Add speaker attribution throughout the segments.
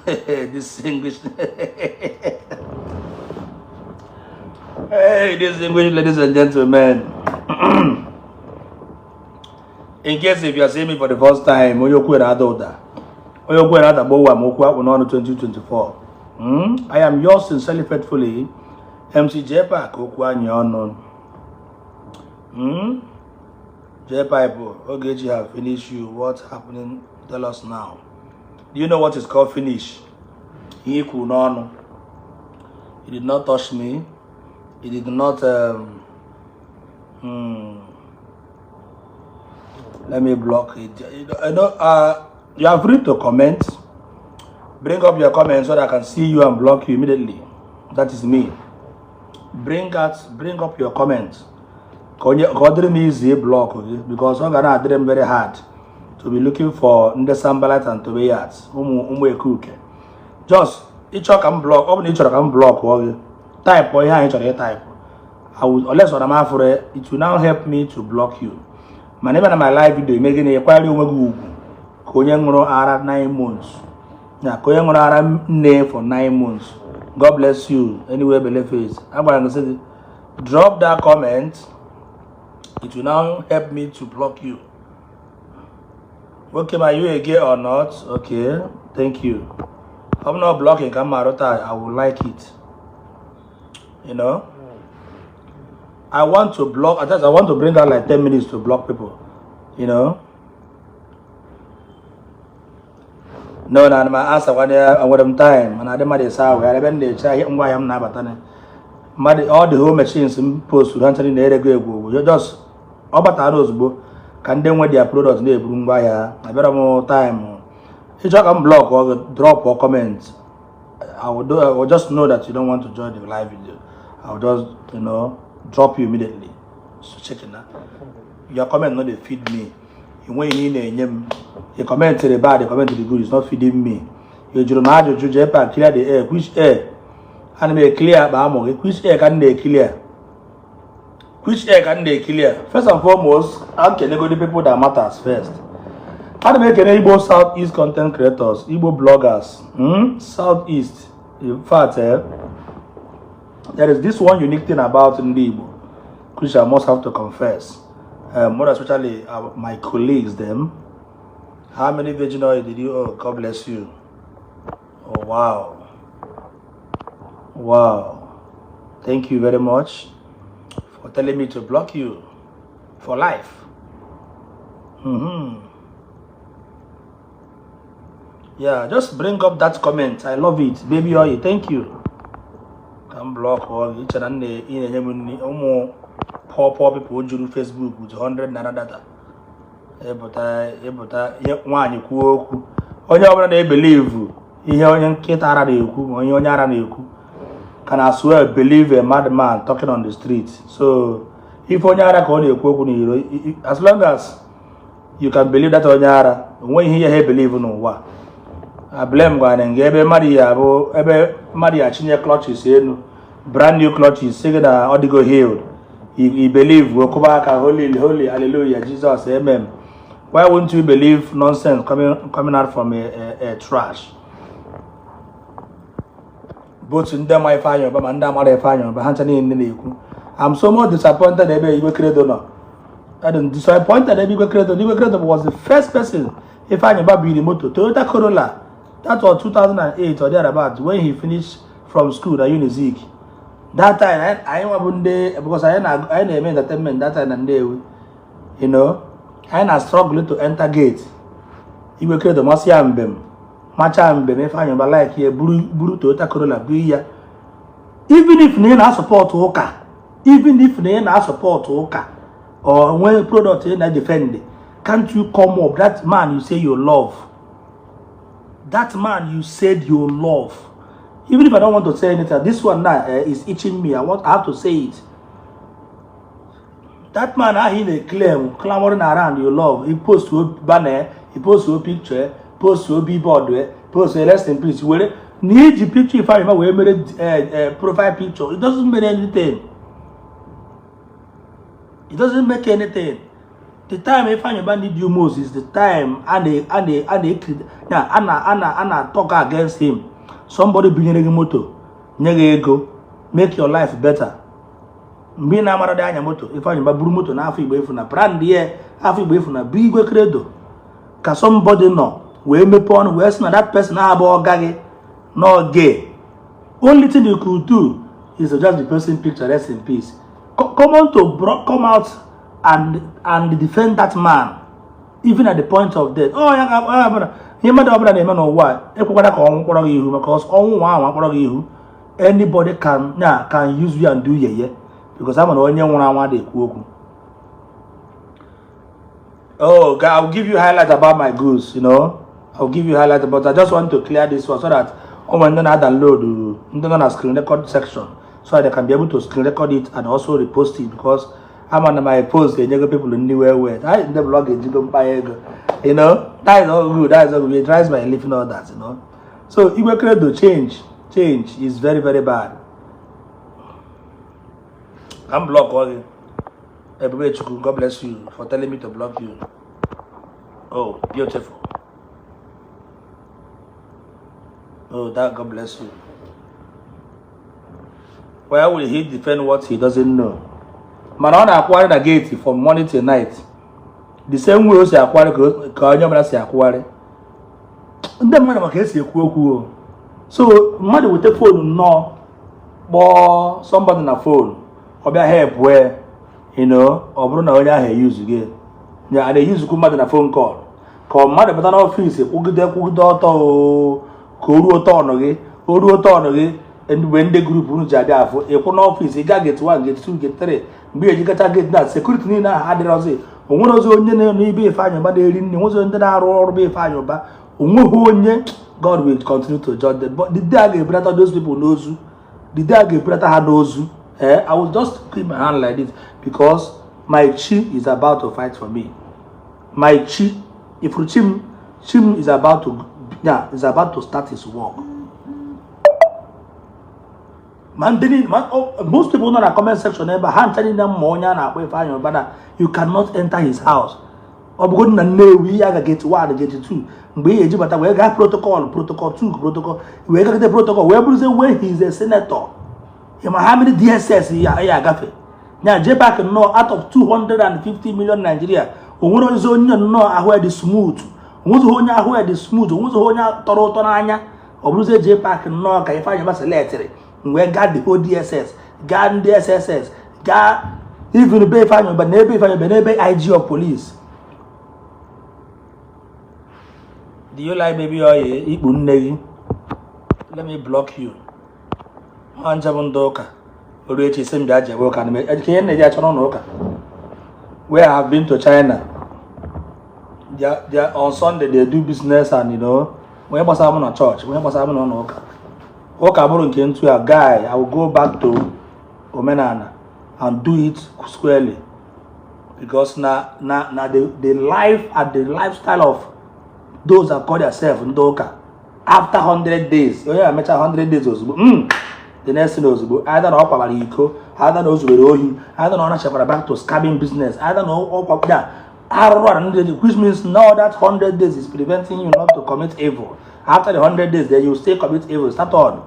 Speaker 1: This English. Hey, distinguished ladies and gentlemen. In case if you are seeing me for the first time, onye okwu ada ụda. Onye okwu ada gbowa m okwu akpụ n'ọnụ 2024. I am yours sincerely, faithfully, MC Jpac okwu anyị ọnụ. J-Pipe, Ogechi have finished you. What's happening? Tell us now. Do you know what is called finish? Ihe kwuru n'ọnụ. He did not touch me. He did not. Let me block it. You are free to comment. Bring up your comments so that I can see you and block you immediately. That is me. Bring up your comments. Ka onye ka ọ dịrị m easy block gị, because ọ ga na-adịrị m very hard to be looking for ndị Sanballat and Tobias, ụmụ ụmụ ekuke. Just ịchọ ka m block, ọ bụ na ị chọrọ ka m block gị, type ihe anyị chọrọ ịtype. I will, unless ọ na m afụrụ, it will now help me to block you. Mana ebe na my live video ime gịnị, ịkwanyere onwe gị ugwu ka onye ṅụrụ ara 9 months na ka onye ṅụrụ ara nne for 9 months. God bless you. Anyway, bele face, agwara m gị sị gị drop that comment. It will now help me to block you. Okay, are you a gay or not? Okay, thank you. I'm not blocking Kamarota. I would like it. I want to block. I want to bring out like 10 minutes to block people. No, na my answer when I want time and I didn't matter how I been the chair ngwa ya m na-abata na mmadụ, all the whole machines m post ha nchara na-erego egwu. You just ọ batara ozugbo ka ndị nwe their product na-eburu ngwa ahịa. Abịara m time ịchọ ka m block or drop or comment. I will just know that you don't want to join the live video. I will just drop you immediately. So check it now. Your comment no dey feed me. Enweghị ihe ị na-enye m. You comment the bad, you comment the good, it's not feeding me. You jụrụ m ajụjụ, Jpac, clear the air. Which air? Ana m eclear akpa amụ gị? Which air ka m na-eclear? Which air ka m na-eclear? First and foremost, I'm kenego the people that matters first. Ana m ekene Igbo South East content creators, Igbo bloggers, South East. In fact, there is this one unique thing about ndị Igbo which I must have to confess, more especially my colleagues them. How many virgin oil did you? Oh, God bless you. Oh, wow. Thank you very much for telling me to block you for life. Yeah, just bring up that comment. I love it. Baby oil, thank you. Ka m block ọ gị ichere na ị na-enye m nri. Ụmụ poor poor people juru Facebook with 100 naira data. Ịpụta ịpụta ihe nwaanyị kwuo okwu, onye ọbụla na-ebelieve ihe onye nkịta ara na-ekwu ma onye onye ara na-ekwu can as well believe a madman talking on the street. So ife onye ara ka ọ na-ekwu okwu n'iro, as long as you can believe that onye ara, onweghị ihe ha believe n'ụwa. Ablem gwara nga ebe mmadụ ya bụ ebe mmadụ ya chinye clutches elu, brand new clutches, sị gị na ọ dịgo healed. I believe, okụba aka, holy holy hallelujah, Jesus, amen. Why won't you believe nonsense coming out from a trash? Both ndị ma Ifeanyị Ụba ma ndị amara Ifeanyị Ụba, ha ncha niile na-ekwu. I'm so much disappointed ebe Igwe Credo nọ. I'm disappointed ebe Igwe Credo. Igwe Credo was the first person Ifeanyị Ụba biri moto, Toyota Corolla. That was 2008 or thereabout, when he finished from school na Unizik. That time anyị nwa bụ ndị, because anyị na anyị na-eme entertainment that time na Nnewi, anyị na struggle to enter gate. Igwe Credo masị ya mbem macha mbem Ifeanyị Ụba like ya buru buru Toyota Corolla bụ ya. Even if na ị na-asupport ụka, even if na ị na-asupport ụka or nwee product ị na-defend, can't you come up? That man you say you love, that man you said you love. Even if I don't want to say anything, this one now is itching me. I have to say it. That man ahụ ị na-claim, clamoring around you love, he post banner, he post picture, post billboard, post rest in peace, were na iji picture Ifeanyị Ụba wee mere profile picture. It doesn't mean anything. It doesn't make anything. The time Ifeanyi Uba need you most is the time a na talk against him. Somebody binyere gị moto, nye gị ego, make your life better. Mgbe ị na-amara dị anya moto, Ifeanyi Uba buru moto n'afọ Igbo efu na brand ya, afọ Igbo efu na bụ Igwe Credo ka somebody nọ wee mepee ọnụ wee sị na that person abụ ọga gị nọ gay. Only thing you could do is to just be posting picture, "Rest in peace." Come on to come out and defend that man even at the point of death. Oh, ya ga ya bụrụ ihe mmadụ ọbụla na-eme n'ụwa a, ekwekwara ka ọnwụ kpọrọ gị ihu, maka ọnwụ nwa ahụ akpọrọ gị ihu, anybody can ya can use you and do yeye, because ama na onye nwụrụ anwụ adịghị ekwu okwu. Oh God, I'll give you highlight about my goods. I'll give you highlight, but I just want to clear this one so that when they download, ndị nọ na screen record section, so that they can be able to screen record it and also repost it, because I'm on my post ga-enyego people ndị well well. I ndị blog ejigo mkpanye ego. That is all good. That is all good. It drives my living, all that. So Igwe Credo, change, change is very, very bad. I'm block all you. Ebube Chukwu, God bless you for telling me to block you. Oh, beautiful. Oh, that God bless you. Why will he defend what he doesn't know? Mana ọ na-akwụgharị na gate from morning till night. The same way o si akwụgharị ka onye ọbụla si akwụgharị. Ndị mmadụ maka esi ekwu okwu o. So mmadụ weta phone nnọọ kpọọ somebody na phone, ọ bịa help wee ọ bụrụ na onye ahụ eyuzu gị ya a na-eyuzukwu mmadụ na phone call, ka ọ mmadụ bata n'office kwụgide kwụgide ọtọ o, ka o ruo turn gị, o ruo turn gị mgbe ndị group unu ji abịa afụ ịkwụ n'office, ị gaa gate 1, gate 2, gate 3, mgbe ị ejigacha gate na security niile ahụ adịrọzi. Onwere ozi onye nọ n'ibe Ifeanyị Ụba na-eri nri, nwezi ndị na-arụ ọrụ be Ifeanyị Ụba, onweghị onye. God will continue to judge them, but the day a ga-ebulata those people n'ozu, the day a ga-ebulata ha n'ozu, I will just keep my hand like this, because my chi is about to fight for me. My chi, if chim chim is about to, yeah, is about to start his work. Ma ndị niile, ma oh, most people nọ na comment section ebe a, ha ncha niile ma onye a na-akpọ Ifeanyị Ụba na you cannot enter his house. Ọ bụgodị na Nnewi, ya ga gate 1, gate 2, mgbe ị ga-eji bata wee gaa protocol, protocol 2, protocol wee gagide protocol wee bụrụzie when he is a senator. Ị ma how many DSS ya agafe ya JPAC nnọọ out of 250 million Nigeria? O nwere ozi onye nnọọ ahụ ya dị smooth, onwezighị onye ahụ ya dị smooth, onwezighị onye tọrọ ụtọ n'anya. Ọ bụrụzie JPAC nnọọ ka Ifeanyị Ụba selectịrị wee gaa the whole DSS, gaa ndị SSS, gaa even be Ifeanyị Ụba, n'ebe Ifeanyị Ụba, n'ebe IG of police. Do you like baby oil? Ikpu nne gị. Let me block you. Ha nche bụ ndị ụka oru echi sị m bịa jebe ụka na ka ihe na-eji achọ n'ụlọ ụka. Where I have been to China, they are, on Sunday they do business and onye gbasara m na church, onye gbasara m na ụlọ ụka, ụka bụrụ nke ntu a guy, I will go back to omenala and do it squarely, because na the life and the lifestyle of those that call themselves ndị ụka, after 100 days, onye na-emecha 100 days ozugbo, the next thing ozugbo, either na ọ kwabara iko, either na o zubere ohi, either na ọ nachakwara back to scamming business, either na ọ kwa ya arụrụ ala ndị, which means now that 100 days is preventing you not to commit evil. After the 100 days, then you still commit evil. Start on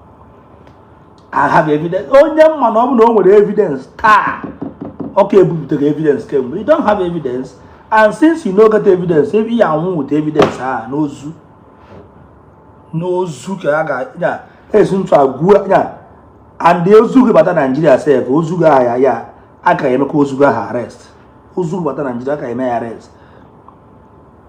Speaker 1: I have evidence. Onye mma na ọ bụ na o nwere evidence taa, ọ ka ebupụtaghị evidence kemgbe. You don't have evidence, and since you no get evidence, ebe ya anwụ with evidence a n'ozu n'ozu ka a ga ya esi ntụ agwụ ya, and ozu gị bata Nigeria sef, ozu gị ahụ ya a ka emekwa ozu gị ahụ arrest. Ozu gị bata Nigeria, aka eme ya arrest,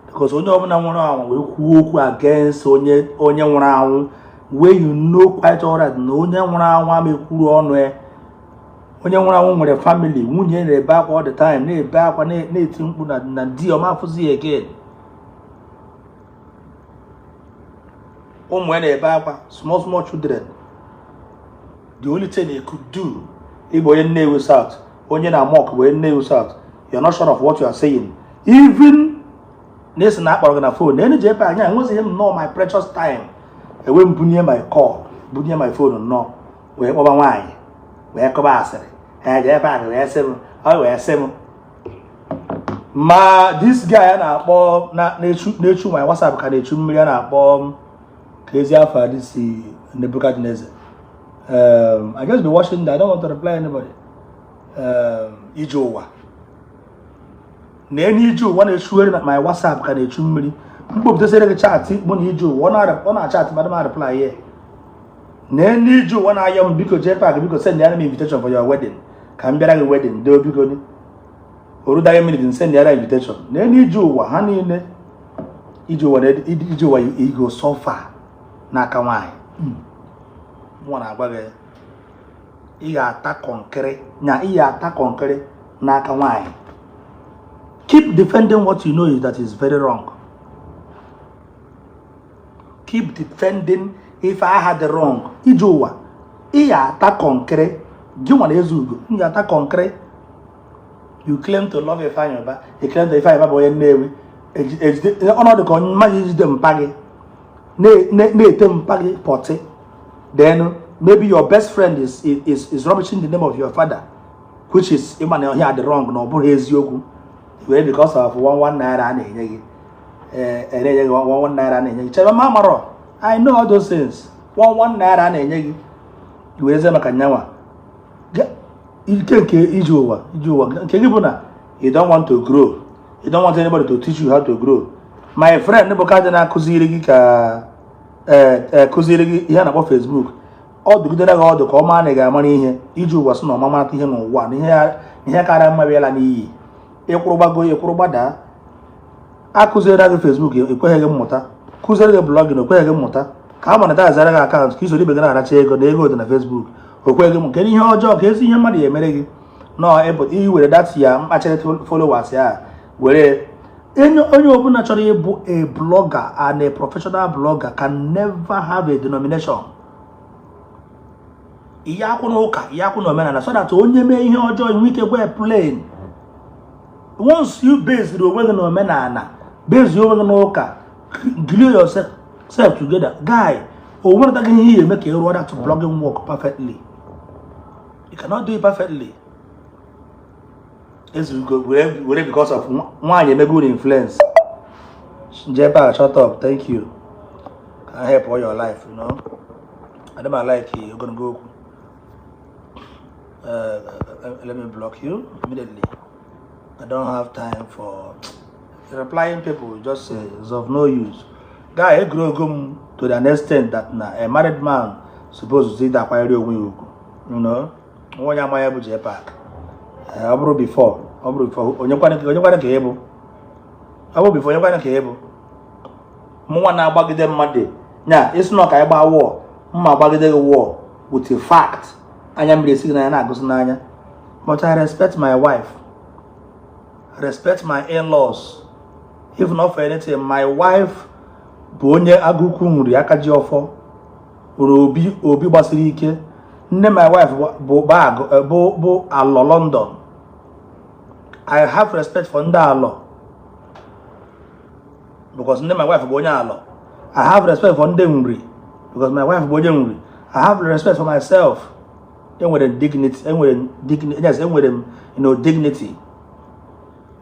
Speaker 1: because onye ọbụla nwụrụ anwụ wee kwuo okwu against onye nwụrụ anwụ, where you know quite alright na onye nwụrụ anwụ ama ekwuru ọnụ ya. Onye nwụrụ anwụ nwere family, nwunye na-ebe akwa all the time, na-ebe akwa, na-eti mkpu na di ọma afụzi ya again, ụmụ ya na-ebe akwa, small small children. The only thing you could do, ịbụ onye Nnewi South, onye na mock bụ onye Nnewi South, you're not sure of what you are saying, even na-esi na akpọrọ gị na phone na enu ebe anya enwezighị m nnọọ my precious time, enwe m bunye my call, bunye my phone nnọọ wee kpọba nwaanyị wee kọba asịrị, ee, jee ebe a wee sị m, ọ wee sị m. Ma this guy a na-akpọ na-echu my WhatsApp ka na-echu mmiri a na-akpọ ka ezi afọ this Nebuchadnezzar. I just be watching that. I don't want to reply anybody. Ije ụwa na enyi ije ụwa na-echugharị na my WhatsApp ka na-echu mmiri. Mkpopụtasịrị gị chat mụ na ije ụwa, ọ na-achat madam a reply ya. Na enyi ije ụwa na-ayọ m, "Biko JPAC, biko send ya m invitation for your wedding ka m bịara gị wedding doo, biko." Orudaghị minute, send ya invitation. Na enyi ije ụwa ha niile, ije ụwa na ije ụwa, you go suffer n'aka nwaanyị. Mụ na-agwa gị, ị ga-ata kọnkịrị nya, ị ga-ata kọnkịrị n'aka nwaanyị. Keep defending what you know is that is very wrong. Keep defending ife aha dị wrong. Ije ụwa, ị ga-ata kọnkịrị. Gị nwa na eze ugo, ị ga-ata kọnkịrị. You claim to love Ifeanyi Uba. You claim to Ifeanyi Uba bụ onye Nnewi. Ejide ọnọdụ ka mmadụ ijide mpa gị na-ete mpa gị pọtị. Then maybe your best friend is rubbishing the name of your father, which is ịma na ihe dị wrong, na ọ bụghị eziokwu, were because of 1 1 naira a na-enye gị, ee, na-enye gị 1 1 naira a na-enye gị. Chere ma amarọ, I know all those things. 1 1 naira a na-enye gị, werezie maka nyanwa. Ike nke ije ụwa, ije ụwa nke gị bụ na you don't want to grow. You don't want anybody to teach you how to grow. My friend bụ ka na-akụziri gị ka ee kụziri gị ihe a na-akpọ Facebook, ọ dụgidere gị ọdụ ka ọ maa na ị ga-amara ihe. Iji ụwa sị na ọma marata ihe n'ụwa na ihe kara mma bịala n'iyi. Ịkwụrụ gbago, ịkwụrụ gbadaa. Akụziere gị Facebook, ekweghị gị mmụta. Kụziere gị blogging, ekweghị gị mmụta. Ka a monetizere gị account ka isoro ibe gị na-aracha ego na ego dị na Facebook, okweghị gị. Kedu ihe ọjọọ ka ezi ihe mmadụ ya emere gị nọ i were that ya mkpachara followers ya were onye ọbụla chọrọ ịbụ a blogger and a professional blogger can never have a denomination. Ihe akwụ n'ụka, ihe akwụ n'omenala, so that onye mee ihe ọjọọ enwe ike gwa plain. Once you base onwe gị n'omenala, base onwe gị n'ụka, glue yourself together, guy, o nwere gị ihe eme ka ị rụọ that blogging work perfectly. You cannot do it perfectly. Ezugo were because of nwaanyị emego unu influence. JPAC, shut up. Thank you. Can help all your life. I don't like ogologo okwu. Let me block you immediately. I don't have time for replying people. Just is of no use. Guy, egrogo m to the extent that na a married man supposed to akwanyere onwe ya ugwu. Nwa onye amaghị bụ JPAC. Ọ bụrụ before, ọ bụrụ before, onye kwana ka ị bụ? Ọ bụrụ before, onye kwana ka ị bụ? Mụnwa na-agbagide mmadụ nya isi na ka anyị gbaa wọọ mma, agbagide gị wọọ with a fact, anya mmiri esighị n'anya na-agụsị n'anya. But I respect my wife, respect my in-laws. If not for anything, my wife bụ onye agụkwu nri aka ji ọfọ nwere obi obi gbasiri ike. Nne my wife bụ bụ alọ London. I have respect for ndị alọ because nne my wife bụ onye alọ. I have respect for ndị nri because my wife bụ onye nri. I have respect for myself. Enwere m dignity, enwere m dignity. Yes, enwere m dignity.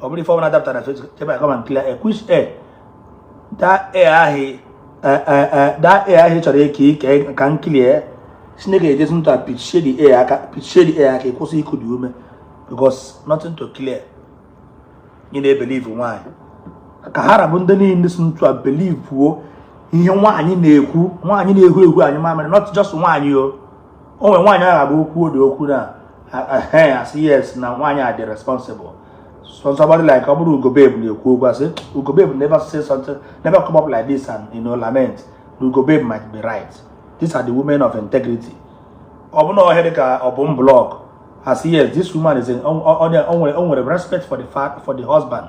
Speaker 1: Ọ bụrụ ife ọbụla adaptara na ebe I come and clear air, which air? That air ahụ, that air ahụ ị chọrọ ike ike ka m clear, Chineke ejezi ntụ a pichie the air aka, pichie the air aka, ịkwụsị iku dị ume because nothing to clear. Ị na-ebelieve nwaanyị ka ha rabụ ndị niile si ntụ a believe wuo ihe nwaanyị na-ekwu. Nwaanyị na-ehu ehu anyị mamịrị, not just nwaanyị o. O nwere nwaanyị ahụ abụ okwu dị okwu na ehe asị yes na nwaanyị a dị responsible. So somebody like, ọ bụrụ Ugo Babe na-ekwu okwu, asị Ugo Babe never say something, never come up like this and lament. Ugo Babe might be right. These are the women of integrity. Ọ bụ na ọhịa dị ka ọ bụ m blog, asị yes, this woman is in, o nwere respect for the husband.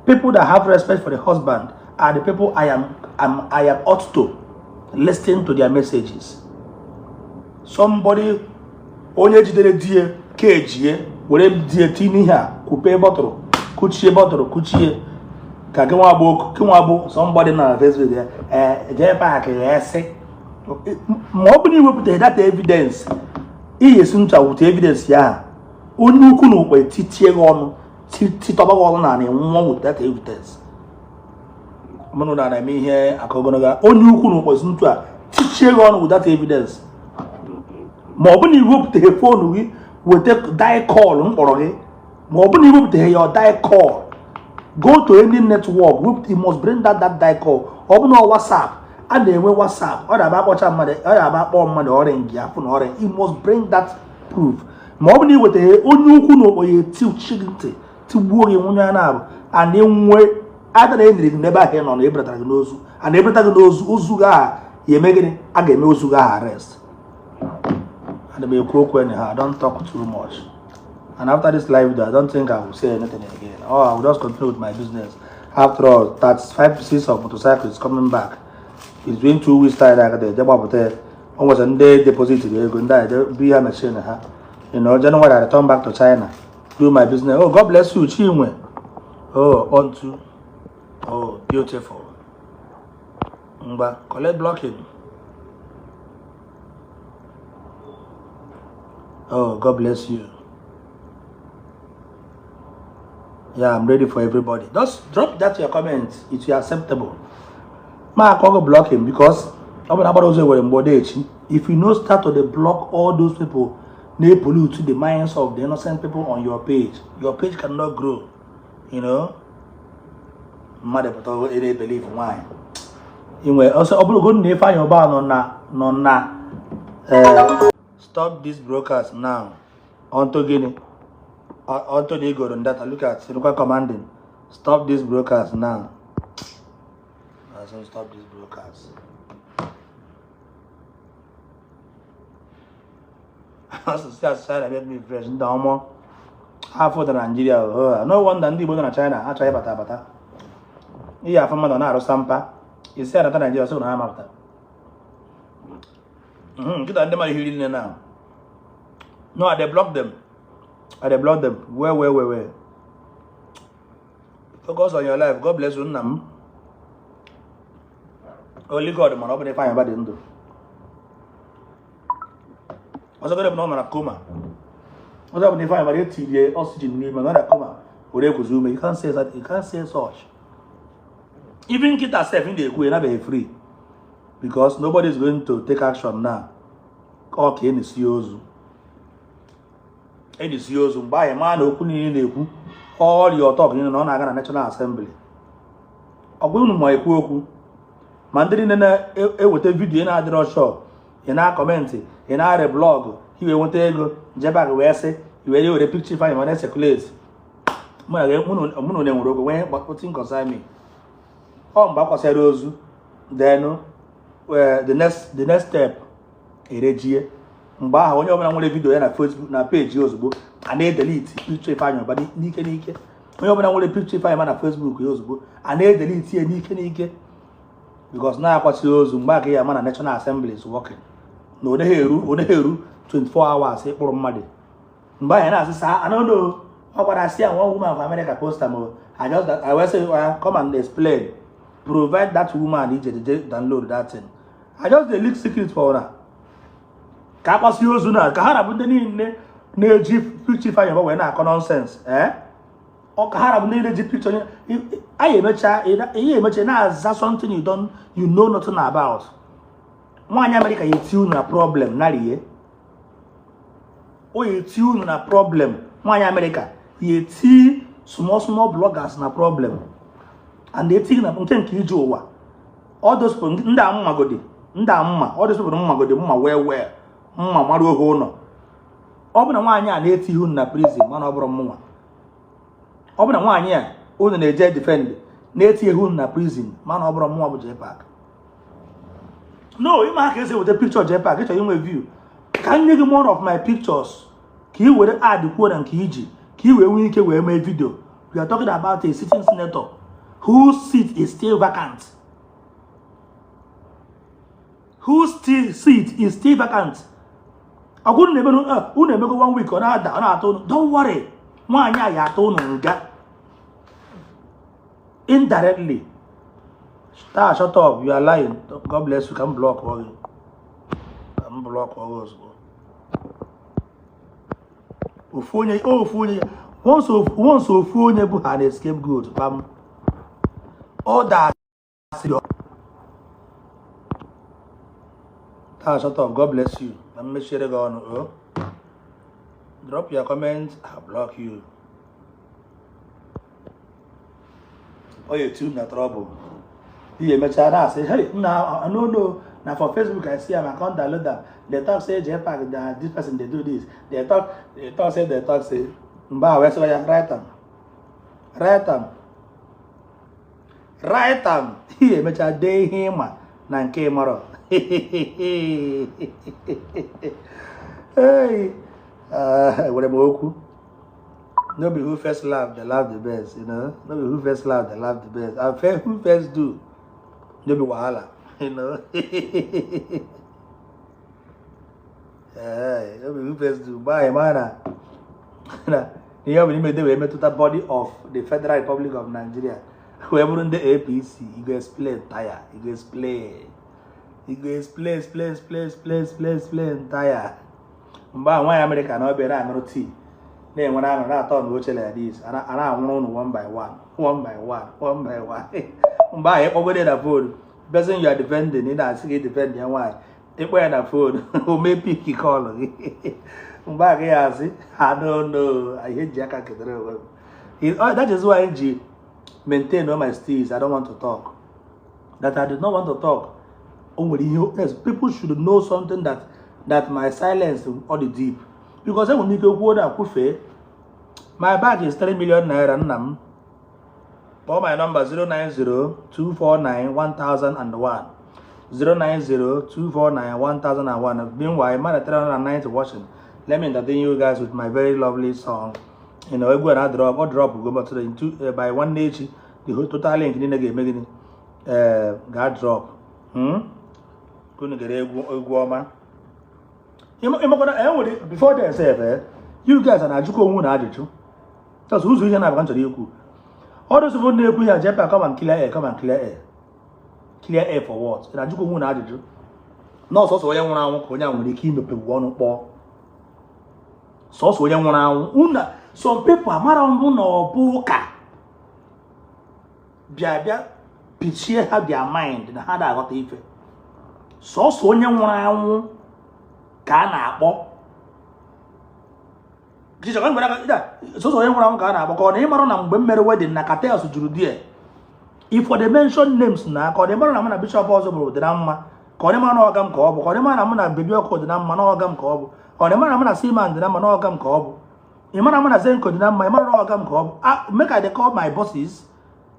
Speaker 1: People that have respect for the husband are the people I am ought to listen to their messages. Somebody onye jidere die kejie were die tinye ihe a kwupe bọtụrụ kuchie bọtụrụ kuchie ka gị nwa bụ gị nwa bụ somebody na Facebook ya ee JPAC ya sị ma ọ bụ na iwepụtaghị data evidence ihe esi ncha wute evidence ya, onye ukwu na ukpe titie gị ọnụ. Titọba gị ọnụ na nwụọ with that evidence. Mụnụ na na-eme ihe aka ogologo onye ukwu na ụkpọzi ntu a tichie gị ọnụ with that evidence. Ma ọ bụ na iwepụtaghị phone gị weta dial call m kpọrọ gị, ma ọ bụ na iwepụtaghị ya dial call, go to any network, you must bring that dial call. Ọ bụ na WhatsApp a na-enwe WhatsApp, ọ na-aba akpọcha mmadụ, ọ na-aba akpọ mmadụ ọrịa ngị afụ na ọrịa, you must bring that proof. Ma ọ bụ na iwetaghị, onye ukwu na ụkpọ ya etichi gị ntị, tigbuo gị nwunye ya na-abụ a na-enwe ada na enyere gị n'ebe ahụ ị nọ na ebelatara gị n'ozu, a na-ebelata gị n'ozu, ozu gị aha ya eme gịnị? A ga-eme ozu gị aha arrest. Ana m ekwu okwu anyhow. I don't talk too much, and after this live video, I don't think I will say anything again, or I will just continue with my business. After all, 35 pieces of motorcycle is coming back between 2 weeks time. Aka eje gbapụta o nwere ndị deposit ego, ndị a eje bu ihe machine ha. January, I return back to China, do my business. Oh, God bless you, Chinwe. Oh, onto, oh, beautiful. Ngba collect blocking. Oh, God bless you. Yeah, I'm ready for everybody. Just drop that your comment if you acceptable. Ma akọghị blocking because ọ bụ na agbara ụzọ were mgbe ọ dị echi. If you no start to dey block all those people na-pollute the minds of the innocent people on your page, your page cannot grow. Mmadụ pụta ere believe nwaanyị inwe ọsọ ọ bụrụgo na Ifeanyi Ubah nọ na stop this broadcast now. Onto gịnị? Onto the igoro data. Look at Sinukwa commanding, stop this broadcast now. I said stop this broadcast. Asụsụ asụsụ China make me fresh. Ndị ọmọ afọ dị na Nigeria, no wonder ndị Igbo nọ na China achọghị ịbata abata. Ihe afọ mmadụ na-arụsa mpa isi anata Nigeria sị na ha mapụta nkịta ndị mmadụ hiri nne na. No, I dey block them. I dey block them well well well well. Focus on your life. God bless you, nna m. Only God mana ọ bụ na Ifeanyi Ubah dị ndụ ọzọ bụ na ọ nọ na coma, ọzọ bụ na Ifeanyi Ubah etirie oxygen n'ime nọ na coma were ekuzi ume. You can't say that, you can't say such. Even nkịta sef ị na-ekwu ya nabeghị free because nobody is going to take action now. Ọ ka enisi ozu, enisi ozu mgbe anyị maa na okwu niile na-ekwu ọrịa ọtọ niile na ọ na-aga na National Assembly. Ọ bụrụ unu ma ekwu okwu ma ndị niile na-eweta video na-adịrọ sure, ị na-acomment, ị na-arị blog, iwe nweta ego njebe wee sị iwere were picture Ifeanyi ma na-ecirculate. Mụ na nwere okwu nwee wetin concern me. Ọ mgbe akwasịrị ozu, then the next step erejie. Mgbe ahụ onye ọbụla nwere video ya na Facebook na page ozugbo a na-edelete picture Ifeanyi Ubah n'ike n'ike. Onye ọbụla nwere picture Ifeanyi Ubah na Facebook ya ozugbo a na-edelete ya n'ike n'ike because na-akwasị ozu. Mgbe aka ya ama na National Assembly is working na ọ naghị eru 24 hours ịkpụrụ mmadụ. Mgbe anyị na-asị sa I don't know, ọ gwara sị ya one woman of America post am o. I just I will say, well, come and explain, provide that woman ije je download that thing. I just dey leak secret for una ka akwasị ozu na ka ha rabụ ndị niile na-eji picture Ifeanyi Ubah wee na-akọ nonsense. Ee, ọ ka ha rabụ ndị na-eji picture anyị emecha ihe emecha na-aza something you don't, you know nothing about. Nwaanyị Amerịka ya eti unu na problem narie, o ya eti unu na problem. Nwaanyị Amerịka ya eti small small bloggers na problem and eti na nke nke ije ụwa. All those people ndị a mmagodi, ndị a mma, all those people mmagodi mma well well mma mara oge ụlọ. Ọ bụ na nwaanyị a na-eti unu na prison, mana ọ bụrụ mụnwa, ọ bụ na nwaanyị a unu na-eje defend na-eti unu na prison, mana ọ bụrụ mụnwa bụ JPAC. No, ịma ha ka esi eweta picture JPAC. Ịchọrọ inwe view, ka m nye gị more of my pictures ka ị were add kwuo na nke iji ka ị wee nwee ike wee mee video. We are talking about a sitting senator whose seat is still vacant, whose still seat is still vacant. Ọgwụ unu na-eme unu emego one week, ọ na-ada, ọ na-atụ unu. Don't worry, nwaanyị a ya atụ unu nga indirectly. Star, shut up, you are lying. God bless you. Ka m block gị, ka m block gị ozugbo. Ofu onye, ofu onye Once ofu onye bụ ha na scapegoat kpam, others taa. Shut up. God bless you. Na mmechiere gị ọnụ o. Drop your comment, I block you. Ọ ya etu na trouble. Ihe emechaa na-asị, "Hey, nna, no, no, na for Facebook I see am, I come download am. They talk say JPAC na this person dey do this. They talk say, they talk say." Mgbe a wee sịwa ya, "Write am, write am, write am." Ihe emechaa dee ihe ịma na nke ịmarọ. Hey, enwere m okwu. No be who first laugh, they laugh the best. No be who first laugh, they laugh the best. And fair who first do, no be wahala. Hey, no be who first do. Bye, man. Na ihe ọ bụla ime wee metụta body of the Federal Republic of Nigeria wee bụrụ ndị APC, you go explain tire, you go explain, you go explain, explain, explain, explain, explain, explain tire. Mgbe ahụ nwaanyị Amerịka na ọbịa na-aṅụrụ tii na-enwere aṅụrị na-atọ na oche like this, a na-anwụrụ ụnụ one by one, one by one, one by one. Mgbe ahụ ịkpọgode na phone person you are defending, ị na-asị gị defend ya nwaanyị, ịkpọ ya na phone, o mee pick call gị. Mgbe ahụ ya asị, "I don't know." Ihe ji aka kedere onwe m. That is why ji maintain all my steez. I don't want to talk. That I did not want to talk. O nwere ihe, yes, people should know something, that my silence all the deep. Because enwere m ike kwuo na kwufee. My bag is 3 million naira, nna m. Kpọọ my number 090-249-1001. 090-249-1001. Meanwhile, man, 390 watching. Let me entertain you guys with my very lovely song. Egwu a na drop, ọ drop go, but in two, by one echi, the whole total link niile ga-eme gịnị? Ga drop. Unu gere egwu, egwu ọma. Ịmakwana enwere before then sef, you guys na-ajụkwa onwe na ajụjụ. Just ụzọ ihe na-abụ ka m chọrọ ikwu. Ọdụ sịfụ na-ekwu ya, "JPAC, come and clear air, come and clear air." Clear air for what? Ị na-ajụkwa onwe na ajụjụ. Nọọsụ ọsọ onye nwụrụ anwụ ka onye a nwere ike imepewu ọnụ kpọọ. Sọsọ onye nwụrụ anwụ. Una some people amara mbụ na ọ bụ ụka bịa bịa pichie ha their mind na ha na-aghọta ife. Sọsọ onye nwụrụ anwụ ka a na-akpọ. Sọsọ onye nwụrụ anwụ ka a na-akpọ, ka ọ na ịmarụ na mgbe m mere wedding na cartels juru die. If for the mention names na ka ọ dị mara na mụ na bishop ọzọ bụrụ dị na mma, ka ọ dị mara na ọga m ka ọ bụ, ka ọ dị mara na mụ na bebi ọkụ dị na mma na ọga m ka ọ bụ, ka ọ dị mara na mụ na Seaman dị na mma na ọga m ka ọ bụ, ị mara mụ na Zenko dị na mma, ị mara na ọga m ka ọ bụ. Make I dey call my bosses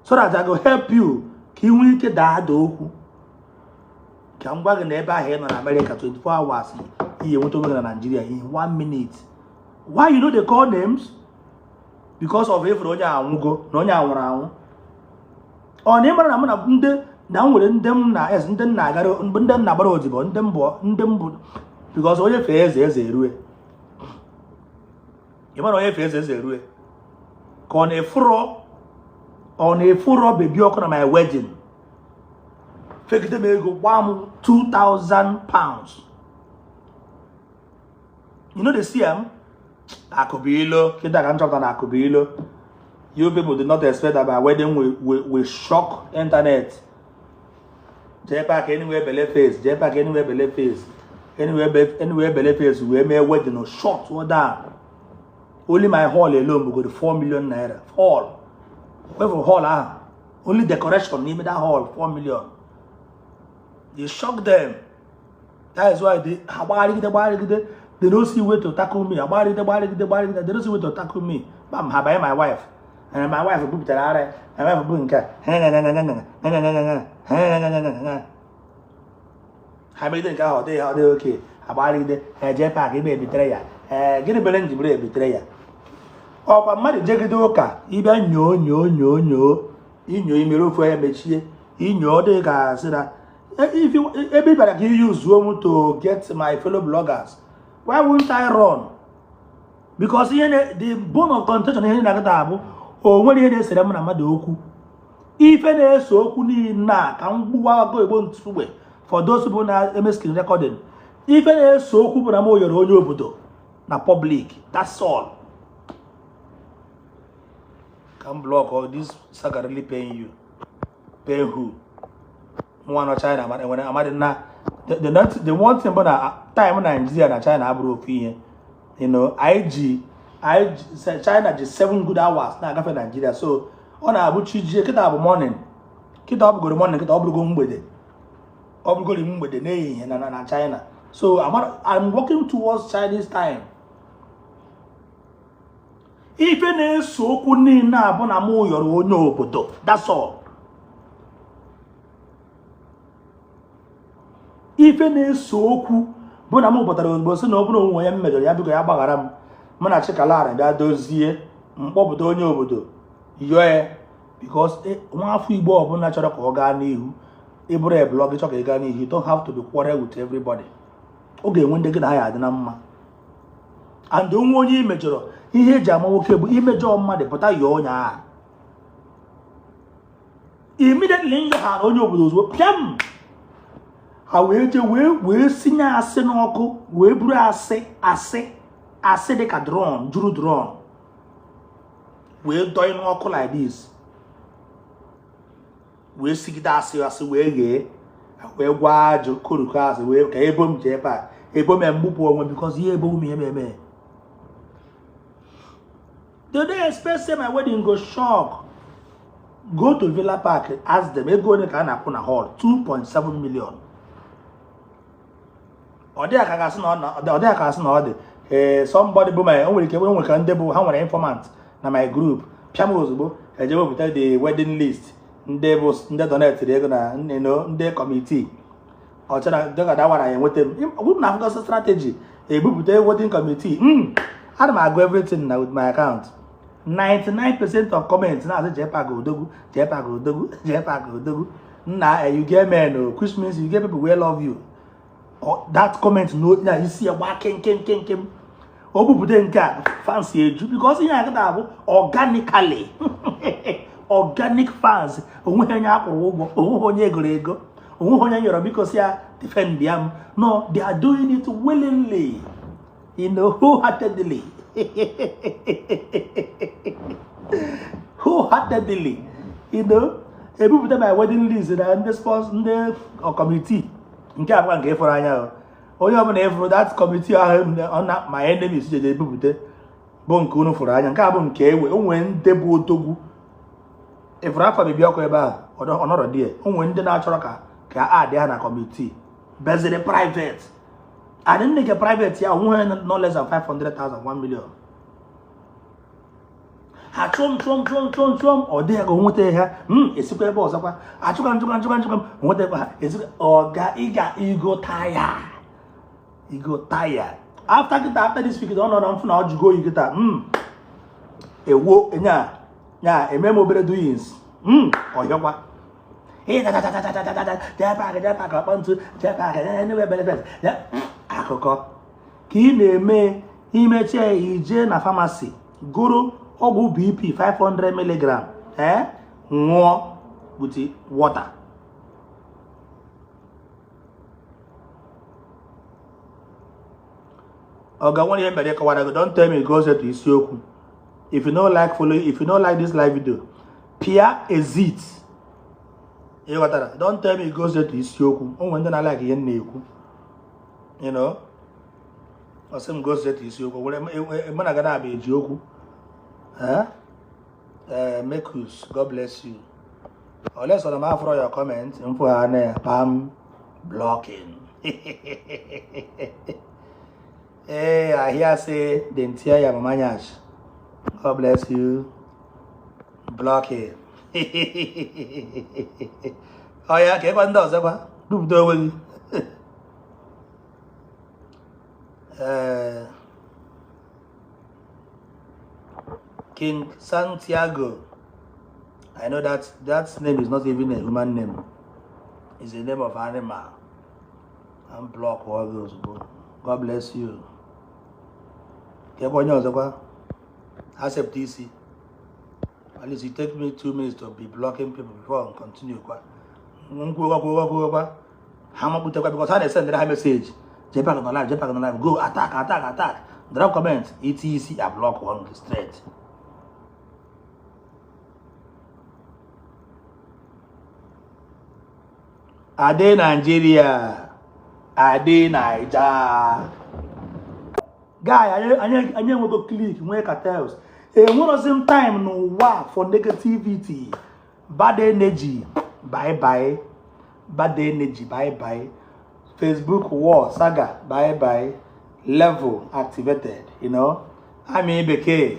Speaker 1: so that I go help you ka ị nwee ike daa ada okwu. Ka m gwa gị na ebe ahụ ị nọ na America, 24 hours ihe nweta onwe gị na Nigeria in 1 minute. Why you no dey call names? Because of ifuru onye anwụgo na onye anwụrụ anwụ. Ọ na ị mara na mụ na ndị na m nwere ndị m na es ndị nna agara, ndị nna gbara odibo, ndị mbụ, ndị mbụ, because onye fee eze, eze erue. Ị mara onye fee eze, eze erue. Ka ọ na-efuro, ọ na-efuro bebi ọkụ na my wedding fegide m ego gbaa m £2000. You no dey see am. Akụbụilo kịta ka m chọpụta na akụbụilo. You people did not expect that my wedding will shock internet. JPAC anywhere belle face, JPAC anywhere belle face, anywhere, anywhere belle face wee mee wedding short down. Only my hall alone go to 4 million naira. Hall. Wait for hall ahụ. Only decoration n'ime that hall, 4 million. They shock them. That is why they agbagharịgide gbagharịgide, they no see way to tackle me. Agbagharịgide gbagharịgide gbagharịgide, they no see way to tackle me. Bam, ha banye my wife. And my wife bupụtara ara. My wife bụ nke a. Ha megide nke ahụ, ọ dịghị oke. Agbagharịgide ha JPAC ebe ebitere ya. Ee, gịnị mere m ji bụrụ ebitere ya? Ọkwa mmadụ jegide ụka ịbịa nyoo nyoo nyoo nyoo inyo imere ofu ya mechie inyo, ọ dịghị ka asị na ebe ị bịara ka i use m to get my fellow bloggers. Why won't I run? Because ihe the bone of contention, ihe na-agata abụ o nwere ihe na-esere m na mmadụ okwu. Ife na-ese okwu niile a ka m gbuwa agụ egbo ntụgbe for those people na-eme screen recording. Ife na-ese okwu bụ na m oyere onye obodo na public, that's all. Ka m block all this saga really pain you. Pain who? Nwa nọ China enwere amadị na the one thing bụ na time Nigeria na China abụrụ ofu ihe. You know, IG China ji 7 good hours na-agafe Nigeria, so ọ na-abụ chi jie kịta bụ morning, kịta ọ bụgoro morning, kịta ọ bụrụgo mgbede, ọ bụrụgoro mgbede n'ehihie na China. So I'm working towards Chinese time. Ife na-eso okwu niile abụ na mụ yọrọ onye obodo, that's all. Ife na-eso okwu bụ na m pụtara ozugbo sị na ọ bụrụ onwe ya m mejọrọ ya, biko ya gbaghara m. Mụ na Chikalara bịa dozie mkpọpụta onye obodo yọọ ya, because nwa afọ Igbo ọbụla chọrọ ka ọ gaa n'ihu, ịbụrụ a blog chọrọ ka ị gaa n'ihu, you don't have to be quarrel with everybody. Ọ ga-enwe ndị gị na ha ya adị na mma. And onwe onye imejọrọ, ihe eji ama nwoke bụ imejọ mmadụ pụta yọọ onye ahụ. Immediately nyọ ha na onye obodo ozugbo pịam, ha wee jee wee sinye asị n'ọkụ, wee buru asị asị asị dịka drone juru drone wee dọị n'ọkụ like this, wee sigide asị asị wee ghee, wee gwa ajụ koroko asị wee ka ebo m jee ebe a, ebo m mgbupụ onwe, because ihe ebo m ihe eme. They don't expect say my wedding go shock. Go to Villa Park, ask them ego ole ka a na-akwụ na hall, 2.7 million. Ọ dịghị ka gasị na ọ dịghị ka asị na ọ dị. Ee, somebody bụ my, o nwere ike o nwere ka ndị bụ ha nwere informant na my group, pịa m ozugbo eje wepụta the wedding list, ndị bụ ndị donate ego na ndị committee ọchara dịka dawara ya enweta m. Ọ bụrụ na afụgasị strategy ebupụta wedding committee, ana m agụ everything na with my account. 99% of comments na-asị JPAC odogwu, JPAC odogwu, JPAC odogwu. Nna, you get men o, which means you get people wey love you. That comment no na isi ya gbaa kem kem kem kem. O bupụta nke a fans eju, because ihe a kịta bụ organically organic fans. Onweghị onye akwụrụ ụgwọ, onweghị onye egoro ego, onweghị onye nyọrọ biko si ya defend ya m. No, they are doing it willingly, you know, wholeheartedly, wholeheartedly, you know. Ebupụta my wedding list na ndị sponsor, ndị committee nke abụọ nke ịfụrụ anya, onye ọbụla ịfụrụ that committee ahụ na my enemies jeje ebupụta bụ nke unu fụrụ anya. Nke a bụ nke ewe onwe ndị bụ odogwu ịfụrụ afa bebi ọkụ ebe ahụ ọnọrọ dị ya. Onwe ndị na-achọrọ ka a adị ha na committee beziri private, and ndị nke private ya onwe ha no less than 500,000, 1 million. Ha chụm chụm chụm chụm chụm, ọ dịghị ka onweta ha. Esikwa ebe ọzọkwa achụka nchụka nchụka nchụka m onwetakwa ha esikwa ọga ịga igo taya, igo taya. After kịta, after this week, ọ nọ na mfụ na ọ jụgo oyi kịta. Ewo nya nya eme m obere doings, ọhịọkwa JPAC JPAC ọkpọ ntụ JPAC anywhere benefit akụkọ ka ị na-eme. Imeche ije na pharmacy goro ọgwụ BP 500 mg, ṅụọ with water. Oga nwere ihe mere kọwara gị. Don't tell me go to isiokwu. If you no like follow, if you no like this live video, pịa exit. Ị ghọtara? Don't tell me go to isiokwu. O nwere ndị na-like ihe m na-ekwu, you know, ọ sị m go to isiokwu were mụ na gị na-abịa eji okwu. Mekus, God bless you. Unless I'm after your comment, mfu ha na pam blocking. Hey, I hear say dem tear your mama nyash. God bless you. Blocking. Oh yeah, ka ebe ndị ọzọ kwa dupụta onwe gị. King Santiago. I know that that name is not even a human name. It's the name of animal. I'm block all those. God bless you. Ka ebe onye ọzọ kwa accept isi. At least it take me 2 minutes to be blocking people before I continue kwa. Nkwuo kwuo kwuo kwa. Ha mapụtakwa because ha na-esendere ha message. JPAC on live, JPAC on live, go attack, attack, attack. Drop comment, etc. I block one straight. Ade Nigeria, Ade Naija. Guy, anyị enwego clique, nwee cartels. Enwerozi m time n'ụwa for negativity. Bad energy, bye bye. Bad energy, bye bye. Facebook war saga, bye bye. Level activated. Amị Bekee,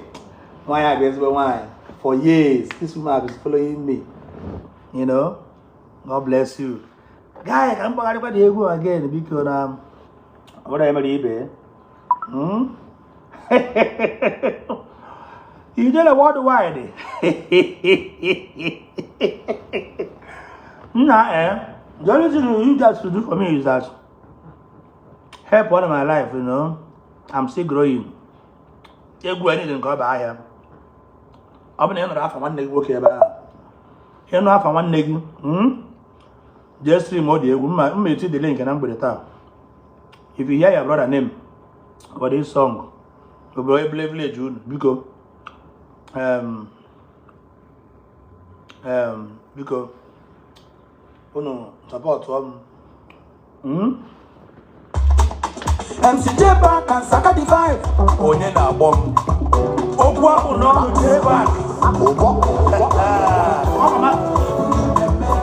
Speaker 1: nwaanyị a bụ ezigbo nwaanyị. For years this woman has been following me. God bless you. Guy, ka m gbagharịkwa dị egwu again, biko, na ọ bụrụ ya mere ibe. Ijele worldwide. Nna, the only thing you guys should do for me is that help one of my life. I'm still growing. Egwu a niile nke ọ bụ ahịa. Ọ bụ na ị nụrụ afa nwanne gị nwoke ebe ahụ. Ịnụ afa nwanne gị, Jee stream ọ dị egwu, mma eti the link na mgbede taa. If you hear your brother name for this song, obodo Ebule village unu, biko. Biko, unu support m.
Speaker 2: MC J-Back and Saka the Vibe.
Speaker 1: Onye na-agbọ m? Okwu akpụ n'ọnụ J-Back.
Speaker 2: Ụbọ.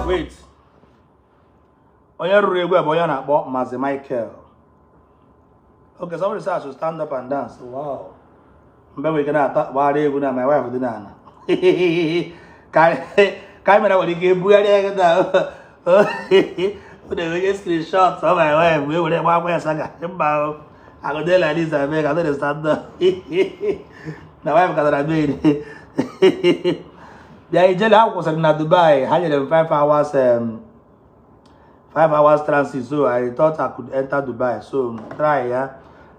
Speaker 1: Wait. Onye rụrụ egwu a bụ onye a na-akpọ Mazi Michael. Okay, somebody said I should stand up and dance. Wow. Mgbe nwere ike na-ata gbara egwu na my wife dị n'ala. Ka anyị mere nwere ike ebugharị ya na ọ na-enye screenshot of my wife wee were gbakwa ya saga. Mba o. I go dey like this, abeg, I no dey stand up. Na wife katara bed. Bịa ijele, ha kwụsịrị na Dubai, ha nyere m 5 hours 5 hours transit, so I thought I could enter Dubai. So try ya.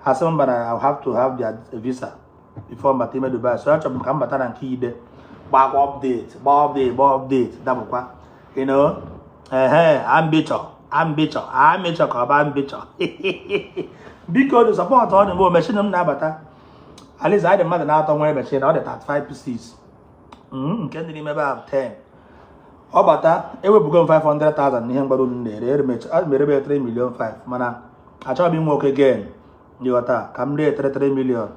Speaker 1: Ha sị mba, na I have to have their visa before mbata ime Dubai. So achọrọ m ka m bata na nke ide. Gbakwa update, gbaa update, gbaa update, dapụkwa. Ehe, ambicho, ambicho, ambicho ka ọ bụ ambicho. Biko, dị support ọ dị mgbe machine m na-abata. At least anyị dị mmadụ na-atọ nwere machine, ọ dị 35 pieces. Nke dị n'ime ebe a 10. Ọ bata, ewepụgo m 500,000 n'ihe mgbara unu na-ere, erebe 3 million 5, mana achọghị m inwe oke gain, ịghọta, ka m ree 33 million,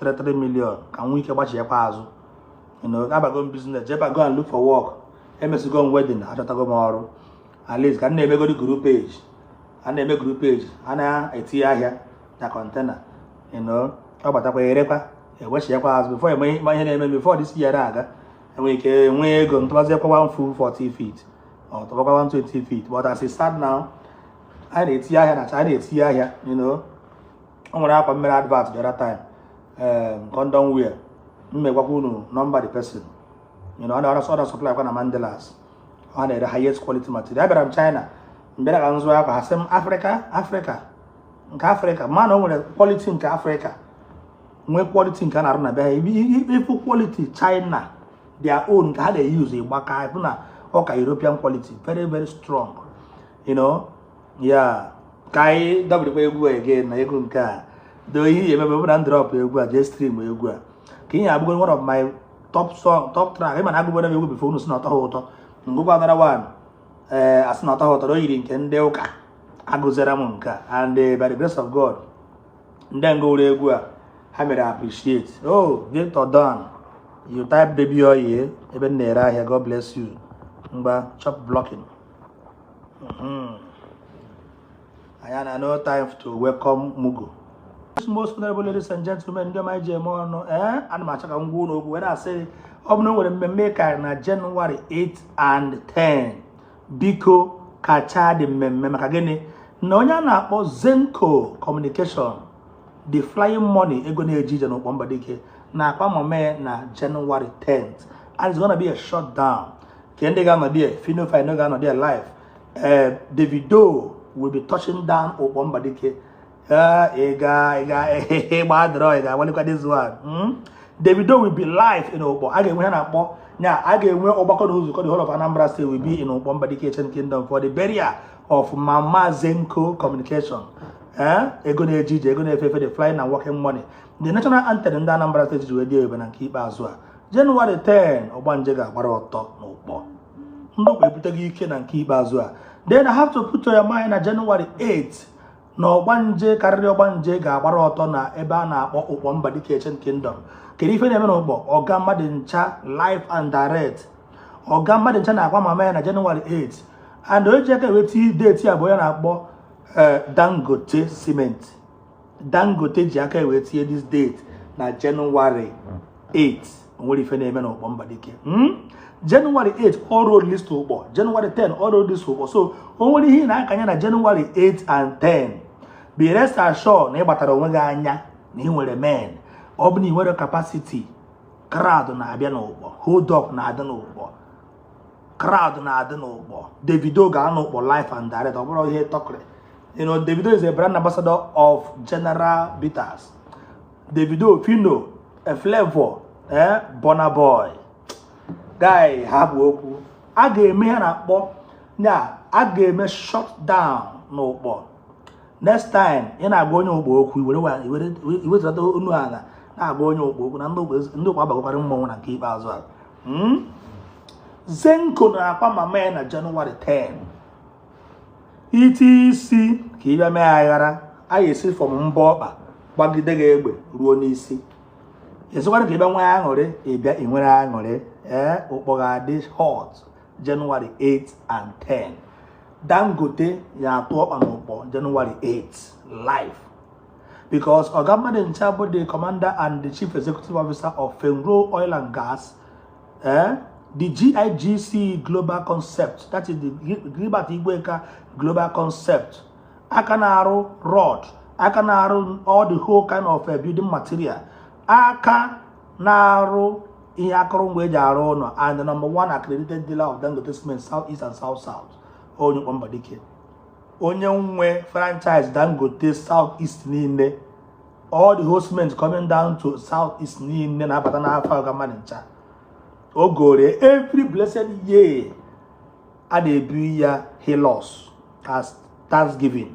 Speaker 1: 33 million, ka m nwee ike gbachiekwa azụ. Abago m business, jeba go and look for work, emesigo m wedding, achọtago m ọrụ. At least ka m na-emegodi group page, a na-eme group page, a na-etinye ahịa na container. Ọ batakwa, erekwa, ewechiekwa azụ before eme ihe na-eme before this year aga, enwere ike nwee ego ntụbaziekwa 1 full 40 feet or tụbakwa 120 feet. But as it start now, a na-etinye ahịa na a na-etinye ahịa. O nwere akwa mmere advert the other time, condom wear, mmegwakwa unu number the person. Ọ na supply kwa na Mandilas, ọ na-ere highest quality material. Abịara m China, mbịara ka m zụọ akwa, ha sị m Africa, Africa nke Africa, mana o nwere quality nke Africa, nwee quality nke a na-arụ na be ha. Ịfụ quality China, their own nke ha na-use, ịgbaka ịfụ na ọ ka European quality, very very strong. Yeah, ka anyị dabirikwa egwu a again na egwu nke a do ihe emebe bụ na drop egwu a, jee stream egwu a, ka ihe abụgo one of my top song, top track. Ịma na agụgbere m egwu before, unu si na ọtọ ha ụtọ, ngụkwa another one, ee, asị na ọtọ ha ụtọ, na o yiri nke ndị ụka. Agụzere m nke a, and by the grace of God, ndị nga ụrụ egwu a, ha mere appreciate. Oh, Victor Don, you type baby oil ebe m na-ere ahịa. God bless you. Ngwa, chop blocking. Anyị na no time to welcome mugo. Most honorable ladies and gentlemen, ndị ọma ji eme ọnụ, ee, ana m achọ ka m gwa unu okwu wee na-asị, ọ bụ na o nwere mmemme ka na Jenụwarị 8 and 10, biko kacha dị mmemme. Maka gịnị? Na onye a na-akpọ Zenco Communication, the flying money, ego na-eji ije n'ụkpọ Mbadike, na-akpa mame na January 10th, and it's gonna be a shutdown. Ke ndị ga-anọ there, Fino Fino ga-anọ there live. Davido will be touching down ụkpọ Mbadike. Ị ga ị ga ịgba draw, ị ga-agbalikwa this one. Davido will be live in Ukpo. A ga-enwe ha na-akpọ nya, a ga-enwe ọgbakọ na nzukọ. The whole of Anambra State will be in Ukpo Mbadike Ancient Kingdom for the burial of Mama Zenco Communication. Ego na-eji ije, ego na-efe efe, the flying and working money, the national anthem ndị Anambra State ji wee dị ebube. Na nke ikpeazụ a, Jenụwarị 10, ọgbanje ga-agbara ọtọ n'Ukpo. Ndị ụkwa ebute gị ike na nke ikpeazụ a. Then I have to put to your mind na January 8 na ọgbanje karịrị ọgbanje ga-agbara ọtọ na ebe a na-akpọ Ụkpọ Mbadike Ancient Kingdom. Kedu ife na-eme n'Ụkpọ? Ọga mmadụ ncha live and direct. Ọga mmadụ ncha na-akwa mama ya na January 8, and o ji aka eweta date a bụ onye na-akpọ Dangote Cement. Dangote ji aka wee tinye this date na January 8. Onwere ife na-eme n'Ụkpọ Mbadike. January 8, all road leads to Ụkpọ. January 10, all road leads to Ụkpọ. So o nwere ihe ị na-akanye na January 8 and 10, be rest assured na ị gbatara onwe gị anya na ị nwere men. Ọ bụ na ị nwere capacity, crowd na-abịa n'Ụkpọ, hold up na-adị n'Ụkpọ, crowd na-adị n'Ụkpọ. Davido ga-anọ Ụkpọ live and direct. Ọ bụrụ ihe tọkịrị. Davido is a brand ambassador of General Bitters. Davido, Phyno, Flavour, Burna Boy. Guy, ha bụ okwu a ga-eme ha na-akpọ ya, a ga-eme shutdown n'Ụkpọ. Next time ị na-agwa onye Ụkpọ okwu, iwetata onu ala na-agwa onye Ụkpọ okwu na ndị Ụkpọ agbagokwara mmọnwụ na nke ikpeazụ a. Zenko na-akwa mama ya na January 10. Iti isi ka ị bịa mee aghara, a ga-esi from mbọ ọkpa gbagide gị egbe ruo n'isi. Esikwana ka ị bịa nwee aṅụrị, ị bịa ị nwere aṅụrị. Ee, Ụkpọ ga-adị hot January 8 and 10. Dangote ya atụ ọkpa n'Ụkpọ January 8 live, because Oga Mmadụ Ncha bụ the commander and the chief executive officer of Fenro Oil and Gas, the GIGC Global Concept, that is the Gilbert Igweka Global Concept, aka na-arụ rod, aka na-arụ all the whole kind of building material, aka na-arụ ihe akụrụngwa eji arụ ụlọ, and the number one accredited dealer of Dangote Cement, South East and South South. Onye Ụkpọ Mbadike, onye nwe franchise Dangote South East niile, all the whole cement coming down to South East niile na-abata n'afọ Ọga Mmadụ Ncha. O gore every blessed year a na-ebu ya Hilux as Thanksgiving.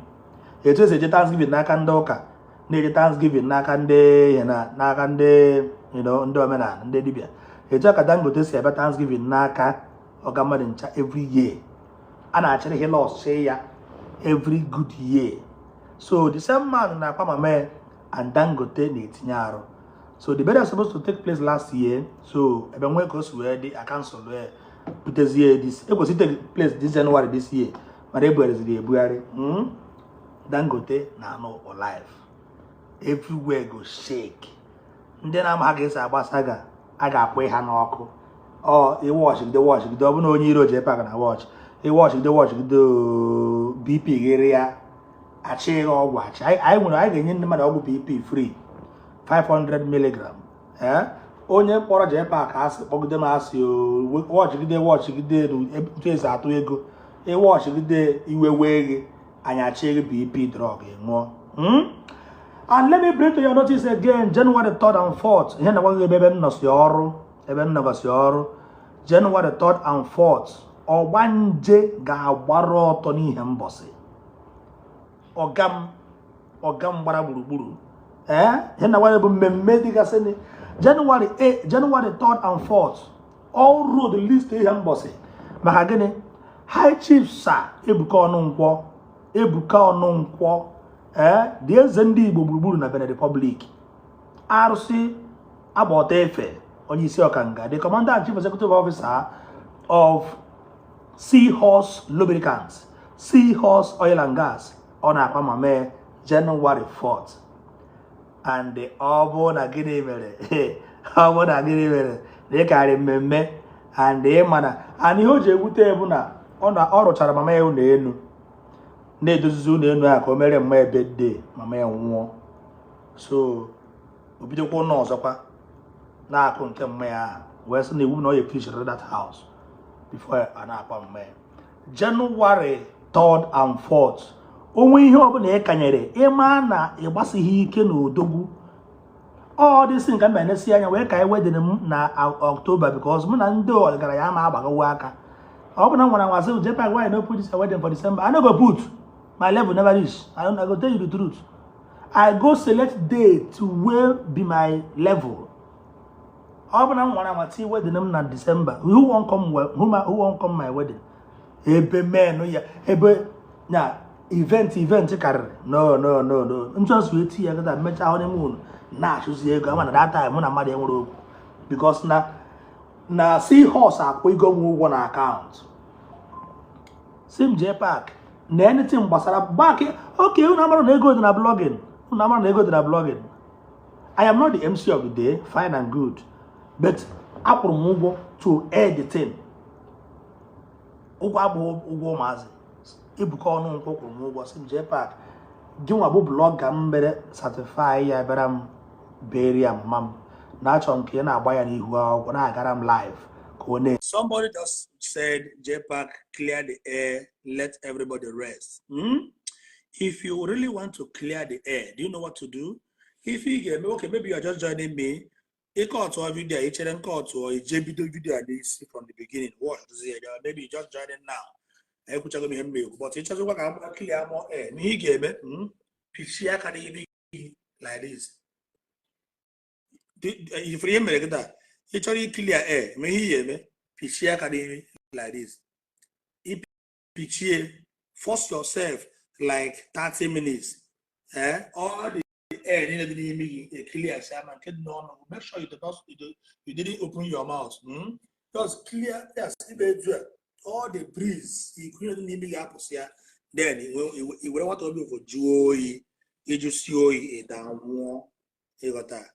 Speaker 1: Etu esi eje Thanksgiving n'aka ndị ụka, na-eje Thanksgiving n'aka ndị ihe n'aka ndị ndị omenala, ndị dibịa, etu a ka Dangote si ebe Thanksgiving n'aka Ọga Mmadụ Ncha. Every year a na-achịrị Hilux chi ya every good year. So the same man na-akwa mama ya, and Dangote na-etinye arụ. So the burial supposed to take place last year, so ebe nwee ka o si wee dị, a cancel ya, butezie this ekwesị take place this January this year, mana ebugharịziri ebugharị. Dangote na-anụ Ụkpọ live, everywhere go shake. Ndị na-ama ha ga-esi agbasa ga a ga-akwụ ha n'ọkụ. Ọ ịwọchigide wọchigide, ọ bụ na onye iro ji ebe a na watch, ịwọchigide wọchigide, BP ghere ya, achịghị ọgwụ achị. Anyị nwere, anyị ga-enye ndị mmadụ ọgwụ BP free, 500 milligram. Ee, onye mkpọrọ ji ebe a ka asị kpọgide m asị, wọchigide wọchigide etu esi atụ ego, ịwọchigide iwe wee gị, anyị achịghị BP drug ṅụọ. And let me bring to your notice again, January 3rd and 4th, ihe na-agwa gị ebe m nọsi ọrụ, ebe m nọgasị ọrụ, January 3rd and 4th, ọgbanje ga-agbara ọtọ n'ihe mbọsị. Ọga m, ọga m gbara gburugburu. Ee, ihe na-agwa gị bụ mmemme dịgasị ni January 8, January 3rd and 4th, all road leads to ihe mbọsị. Maka gịnị? High Chief Sir Ebuka Ọnụnkwọ, Ebuka Ọnụnkwọ, ee, dị eze ndị Igbo gburugburu na Benin Republic, arụsị agba ọtọ efe, onye isi ọkanga, the commander and chief executive officer of Seahorse Lubricants, Seahorse Oil and Gas, ọ na-akwa ma mee January 4th. And ọ bụ na gịnị mere? Ọ bụ na gịnị mere na ịkarị mmemme and ịma na and ihe o ji ewute bụ na ọ na ọ rụchara mama ya ụlọ elu, na-edozizi ụlọ elu a ka o mere mma ya birthday, mama ya nwụọ. So o bidokwa ụlọ ọzọkwa na-akụ nke mma ya ahụ, wee sị na iwu na ọ ya finish that house before a na-akwa mma ya January 3rd and 4th. Onwe ihe ọbụla ị kanyere, ịma na ị gbasighị ike n'odogwu, ọ dịsị nke mba enesi anya wee ka anyị wedding m na October, because mụ na ndị ọgaranya ama agbagawo aka. Ọ bụ na nwere anwasị JPAC, why no put this wedding for December? I no go put. My level never reach. I go tell you the truth, I go select date wey be my level. Ọ bụ na m nwere anwasị wedding m na December, who wan come, who wan come my wedding? Ebe men ya ebe na event event karịrị. No, no, no, no, nchọsụ eti ya kịta mechaa honeymoon na-achụzi ego ama na that time mụ na mmadụ enwere okwu because na Seahorse akwụ ego m ụgwọ na akaụntụ si m jee park na anything gbasara back. Okay, unu amara na ego dị na blogging, unu amara na ego dị na blogging. I am not the MC of the day, fine and good, but akwụrụ m ụgwọ to air the thing. Ụgwọ abụghị ụgwọ ụmụazị. Ebuka ọnụ nkwụ kwụrụ m ụgwọ si m jee park. Gị nwa bụ blogger m mere certify ya bịara m beri ya mama m na-achọ m ka ị na-agba ya n'ihu akwụkwọ na-agara m live ka ọ na. Somebody just said, "JPAC, clear the air, let everybody rest." If you really want to clear the air, do you know what to do? If you get okay, maybe you are just joining me. Ị kọtụọ video, ị chere nke ọtụọ, ije bido video a n'isi from the beginning. Watch this. Maybe you just joining now. Ekwuchago m ihe m na-ekwu, but ịchọzikwa ka m clear more air. N'ihe ị ga-eme, pichie aka n'imi gị like this. Ifuru ihe mere kịta, ị chọrọ i clear air, ma ihe ị ga-eme, pichie aka n'imi like this. Pichie, force yourself like 30 minutes. Eh? All the air niile dị n'imi gị e clear si ama nke dị n'ọnụ. Make sure you do not you, do, you didn't open your mouth. Just clear, yes, ibe eju a. All the breeze ikuku dị n'imi gị apụsị ya. Then i were nwata obi ụfụ jụọ oyi, ịjụsi oyi ịda nwụọ. Ịghọta?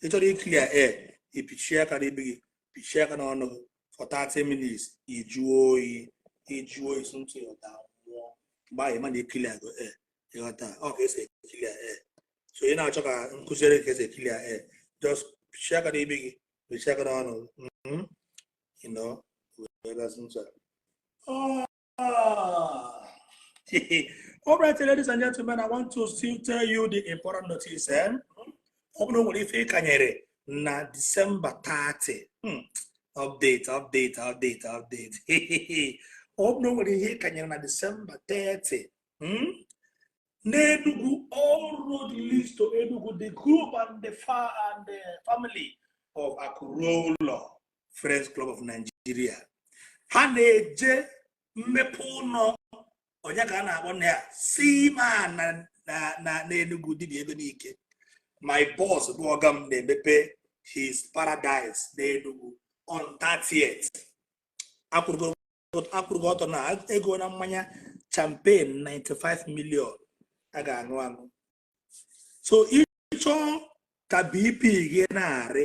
Speaker 1: Ị chọrọ i clear air, ipichie aka n'imi gị, pichie aka n'ọnụ gị for 30 minutes, ịjụọ oyi, ịjụọ oyi sị ịghọta nwụọ. Mgbe ahụ ịma na i clear go air. Ịghọta? Ọ ka esi e clear air. So ị na-achọ ka nkụziere ka esi e clear air, just pichie aka n'imi gị, pichie aka n'ọnụ gị. Wee bịa sị ntụ a. Ah. All right, ladies and gentlemen, I want to still tell you the important notice. Eh? Ọ bụrụ na o nwere ife ịkanyere na December 30. Update, update, update, update. Ọ bụrụ na o nwere ihe ịkanyere na December 30. N'Enugu, all road leads to Enugu, the group and the fa and the family of Akuruoulo Friends Club of Nigeria. Ha na-eje mmepe ụlọ onye ka a na-akpọ na ya Seaman na n'Enugu dibịa ebe n'ike. My boss bụ ọga m na-emepe his paradise n'Enugu on 30th. Akwụrụgo ọtọ na ego na mmanya champagne 95 million a ga-aṅụ aṅụ. So ịchọọ ka BP gị na-arị,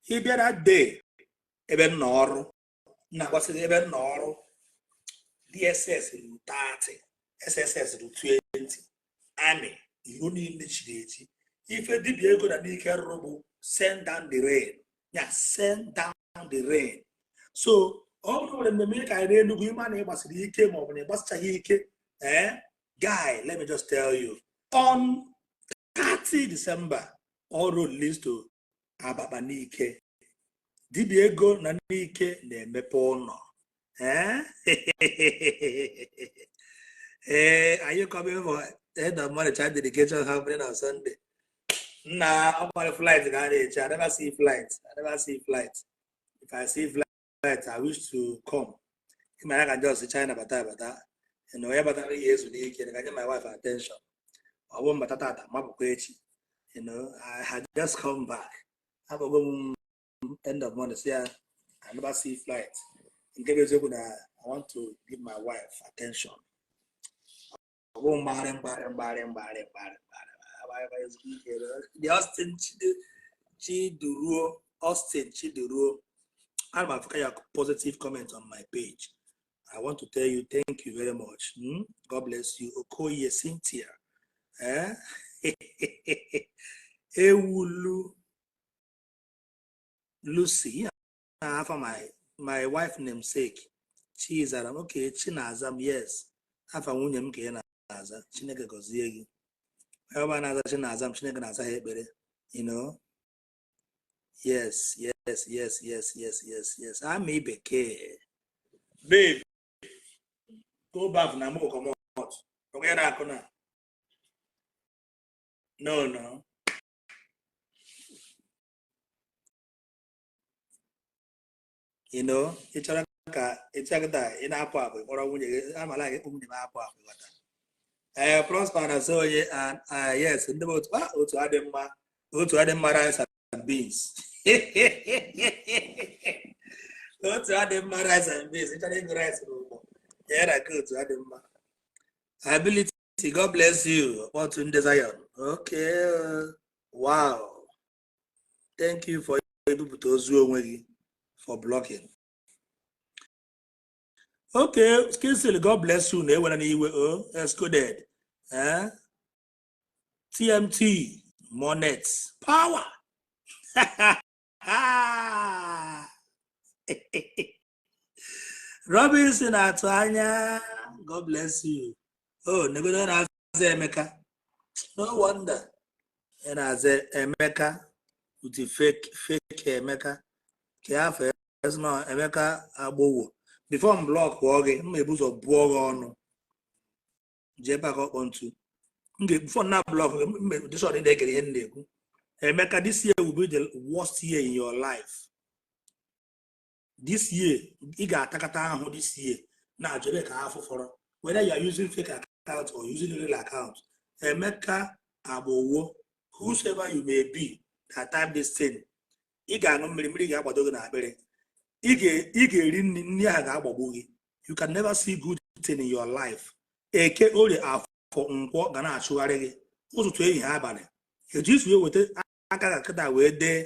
Speaker 1: ị bịara dee ebe m nọ ọrụ na-agbasị ebe m nọ ọrụ. DSS ruru 30, SSS ruru 20, army iru niile chiri echi. Ife dibịa ego na n'ike rụrụ bụ send down the rain ya, send down the rain. So ọ bụrụ nwere mmemme ka anyị n'Enugu, ịma na ị gbasiri ike ma ọ bụ na ị gbasichaghị ike, eh, guy, let me just tell you, on 30 December, all road leads to Abakpa n'ike. Dibịa ego na n'ike na-emepe ụlọ. Eh, eh, are you coming for end of money child dedication happening on Sunday? Nna, ọ flight ka a na-eche. I never see flight. I never see flight. If I see flight, I wish to come. Ịma ya ka just China bata bata. Na onye batara ihe ezu n'ike ka nye my wife attention. Ọ bụ mbata tata mapụkwa echi. I had just come back. Akpọgo m end of month, say I never see flight. Nke bụ eziokwu na I want to give my wife attention. Ọ bụ mgbagharị mgbagharị mgbagharị mgbagharị mgbagharị mgbagharị. The Austin Chiduruo, Austin Chiduruo. I'm Africa, your positive comment on my page. I want to tell you thank you very much. God bless you. Okoye Cynthia. Eh? Ewulu Lucy. Yeah, for my wife namesake. Chizaram. Okay, Chinazam. Yes. Afa nwunye m ka ị na-aza. Chineke gọzie gị. Onye ọbụla na-aza Chinazam, Chineke na-aza ha ekpere. Yes. Amị bekee. Babe, go back na mo comot. Onye na-akụ na? No, no. Ị chọrọ Ka etu akịta ị na-apụ apụ, kpọrọ nwunye gị amala gị, nwunye m apụ apụ, ghọta. Ee, Prosper na so onye. Yes, ndị bụ otu otu adị mma, otu adị mma, rice and beans. Otu adị mma, rice and beans. Ịchọrọ ịgụ rice n'ụgbọ ya na nke otu adị mma. Ability, God bless you. Otu ndị Zion. Okay, wow, thank you for ebupụta ozu onwe gị for blocking. Okay, Kinsley, God bless you. Na ewere n'iwe o excluded. Eh? TMT Monet power. Robinson atụ anya, God bless you. Oh, negodo na-aza Emeka. No wonder ị na-aza Emeka with the fake fake Emeka ka afọ ezina Emeka Agbowo. Before m block pụọ gị, m ebu ụzọ bụọ gị ọnụ jee ebe aka ọkpọ ntu. M ga before na block gị, m dịsọ dị na-egere ihe m na-ekwu. Emeka, this year will be the worst year in your life. This year ị ga-atakata ahụhụ. This year na-ajụ ebe ka afọ fọrọ, whether you are using fake account or using real account. Emeka Agbowo, whosoever you may be that type this thing, ị ga-aṅụ mmiri, mmiri ga-agbado gị n'akpịrị. Ị ga-eri nri, nri ahụ ga-agbagbu gị. You can never see good thing in your life. Eke, Orie, Afọ, Nkwọ ga na-achụgharị gị ụtụtụ, ehihie, abalị. Etu isi wee weta aka ka kịta wee dee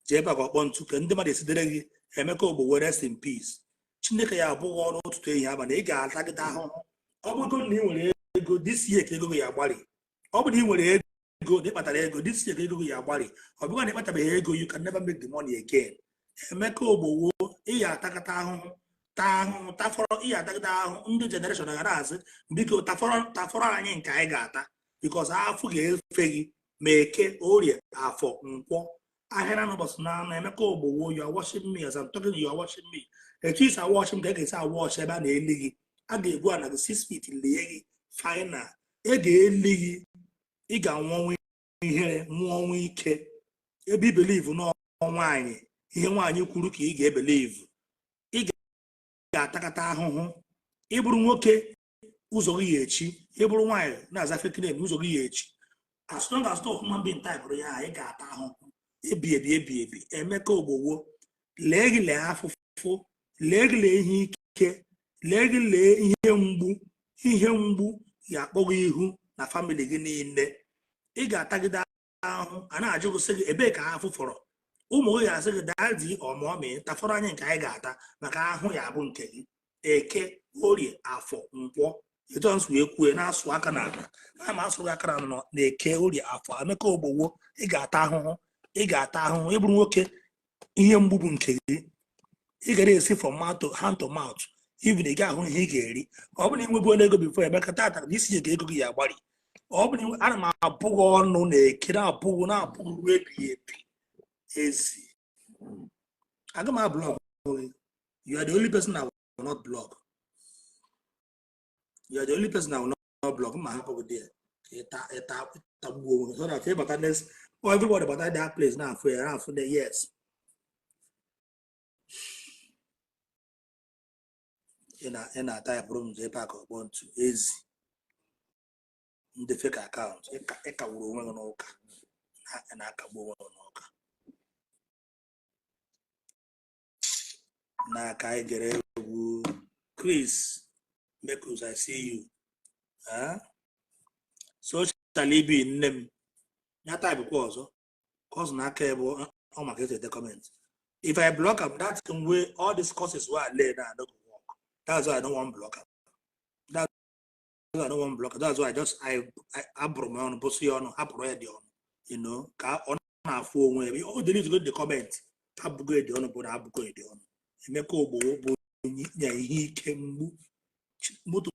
Speaker 1: jee ebe a ka ọkpọ ntu ka ndị mmadụ esidere gị Emeka Ogbowo, rest in peace. Chineke ya abụghị ọrụ ụtụtụ, ehihie, abalị. Ị ga-atagide ahụhụ. Ọ bụrụ na ị nwere ego, this year ka ego gị ya agbari. Ọ bụrụ na ị nwere ego, na ịkpatara ego, this year ka ego gị ya agbari. Ọ bụrụ na ịkpatabeghị ego, you can never make the money again. Emeka Ogbowo, ị ga-atakata ahụhụ, taa ahụhụ, tafọrọ. Ị ga-atagide ahụhụ. Ndị generation ga na-asị, "Biko, tafọrọ, tafọrọ anyị nke anyị ga-ata," because afọ ga-efe gị ma Eke, Orie, Afọ, Nkwọ, ahịa na n'ụbọchị na anọ. Emeka Ogbowo, you are watching me as I'm talking, you are watching me. Etu isi awatch m ka e ga-esi awatch ebe a na-eli gị. A ga-egbu ana gị 6 feet, lie gị final. E ga-eli gị, ị ga-anwụ ọnwụ ihere, nwụọ ọnwụ ike. Ebe i believe na nwaanyị, ihe nwaanyị kwuru ka ị ga-ebelieve, ị ga-atakata ahụhụ. Ịbụrụ nwoke, ụzọ gị ya echi. Ịbụrụ nwaanyị na-aza fake name, ụzọ gị ya echi. As long as no human being type ya, ị ga-ata ahụhụ ebi ebi ebi ebi. Emeka Ogbowo, lee gị, lee afụfụ, lee gị, lee ihe ike, lee gị, lee ihe mgbu. Ihe mgbu ga-akpọ gị ihu na family gị niile. Ị ga-atagide ahụhụ. A na-ajụ gị sị gị, ebee ka afụ fọrọ? Ụmụ gị ga-asị gị, "Daddy or mommy, tafọrọ anyị nke anyị ga-ata," maka ahụ ya abụ nke gị. Eke, Orie, Afọ, Nkwọ, etu nsụ wee kwue na-asụ aka na ala a ma asụ gị aka na nọ na Eke, Orie, Afọ. Emeka Ogbowo, ị ga-ata ahụhụ, ị ga-ata ahụhụ. Ịbụrụ nwoke, ihe mgbu bụ nke gị. Ị gara esi from mouth to hand to mouth. Even ị ga-ahụ ihe ị ga-eri. Ọ bụrụ na ị nwebu ego before, Emeka, tata na isi ga ego gị ya agbari. Ọ bụrụ na ana m abụghị ọnụ na Eke na-abụghị na-abụghị ruo ebighị ebi. Ezi aga m ablock gị. You are the only person I will not block. You are the only person I will not block. Ma hapụ gị there ka ịta ịta tagbuo onwe gị so that ịbata next, oh, everybody bata that place na-afụ ya, na-afụ the yes. Ị na-ataịpụrụ m jee pak ọkpọ ntu ezi ndị fake account. Ịkagburu onwe gị n'ụka. Ị na-akagbu onwe gị n'ụka n'aka. Anyị gere egwu Chris Mekus, I see you. Social ibi nne m ya taịpụkwa ọzọ ka ọ zụ n'aka ebe ọ maka esi ede comment. If I block am, that way all these courses wey I learn now no go work. That's why I don't want block am. That's why I don't want block am. That's why I just I abụrụ m ọnụ, bụsị ya ọnụ, hapụrụ ya dị ọnụ ka ọ na-afụ onwe ya. O delete go the comment. Abụgo edi ọnụ bụ na abụgo edi ọnụ. Emeka Ogbowo bụ onye ihe ike mgbu moto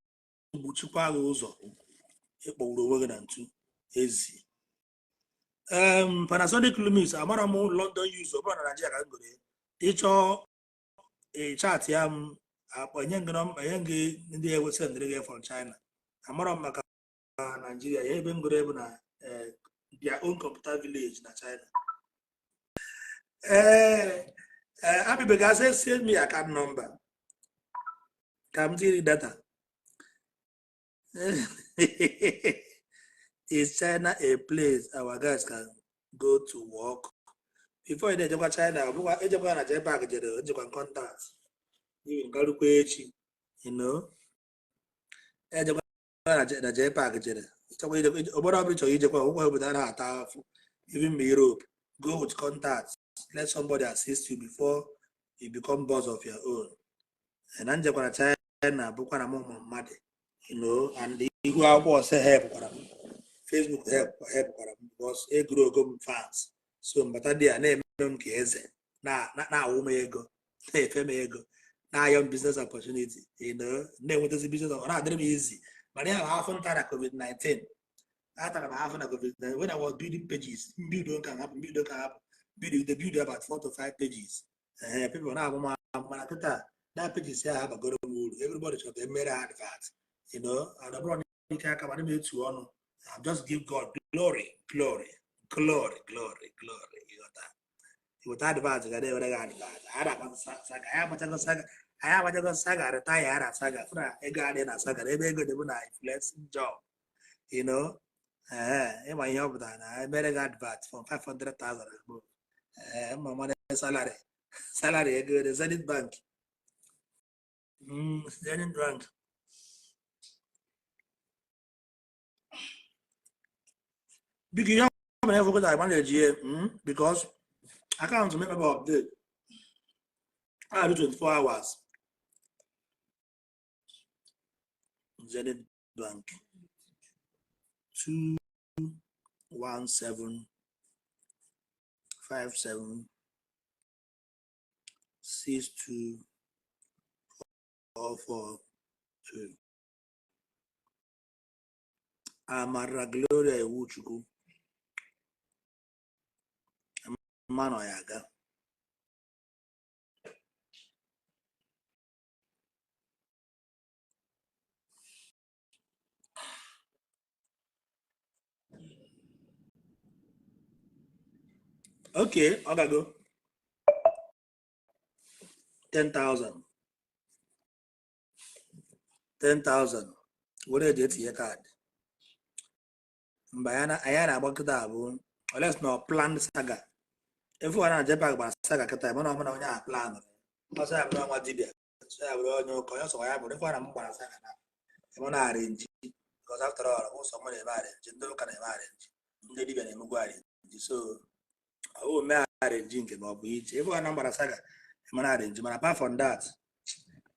Speaker 1: gbuchikwa gị ụzọ. Ịkpọgburu onwe gị na ntu ezi. Panasonic Lumix, amara m London use. Ọ bụrụ na Nigeria ka m goro ya, ịchọọ chat ya m akpọ enye gị nọmba, enye gị ndị ewesendịrị gị from China. Amara m maka Nigeria ya. Ebe m goro bụ na their own computer village na China. Ee, abịbeghị asị send me account number. Ka m tiri data. Is China a place our guys can go to work? Before ị na-ejekwa China, ọ bụkwa ejekwa na JPAC jere ejekwa contact even garukwa echi, ejekwa na JPAC jere ịchọkwa ijekwa obodo ọbụla chọrọ ijekwa, ọgwụgwọ obodo a na-ata afụ, even ma Europe, go with contacts. Let somebody assist you before you become boss of your own. Na njekwara China bụkwa na mụ mmadụ, and ihu akwụkwọ ọsọ help kwara m, Facebook help kwara m, because egoro ogo m fans. So mbata dị a na-eme m ka eze na-awụ m ego, na-efe m ego, na-ayọ m business opportunity, na-enwetazi business, ọ na-adịrị m easy. Mana ya bụ afọ nta na COVID-19, atara m afọ na COVID-19 when I was building pages, build ka hapụ, build ka hapụ, build the build about 4 to 5 pages. People na-abụ m, mana kịta that pages ya abagoro m uru. Everybody chọrọ ka emere advert, and ọ bụrụ na ike aka mana m etu ọnụ, I just give God glory, glory, glory, glory, glory. Ịghọta, iweta advert ga na-ewere gị advert. Anyị na-agba saga, anyị agbachago saga, anyị agbachago saga, retire na saga, fụ na ego adịghị na saga, na ebe ego dị bụ na influencing job. Ee, ịma ihe ọ pụtara na emere gị advert from 500,000 above. Ee, ma mana salary ego dị Zenith Bank. Zenith Bank. Biko, ihe ọ bụla efokọta agba na-eji ya, because akaụntụ m emebe update a dị 24 hours. Zenith Bank, 217 57 62 4 2. Amara Gloria Iwuchukwu mmanụ ya aga. Okay, ọ gago 10,000, 10,000 were eji etinye kaadị mgbe anyị na-agba kịta bụ oles na plan saga efu a na JPAC gbara saga kịta, mana ọ bụla onye a plan ọsọ ya bụrụ nwa dibịa, ọsọ ya bụrụ onye ụka, onye ọsọ ya bụrụ ife a na m gbara saga na ebe na arrange, because after all, ụsọ m na-eme arrange, ndị ụka na-eme arrange, ndị dibịa na-emegbu arrange. So ọ mee arrange nke ma ọ bụ ije ebe a na mgbara saga eme na arrange. Mana apart from that,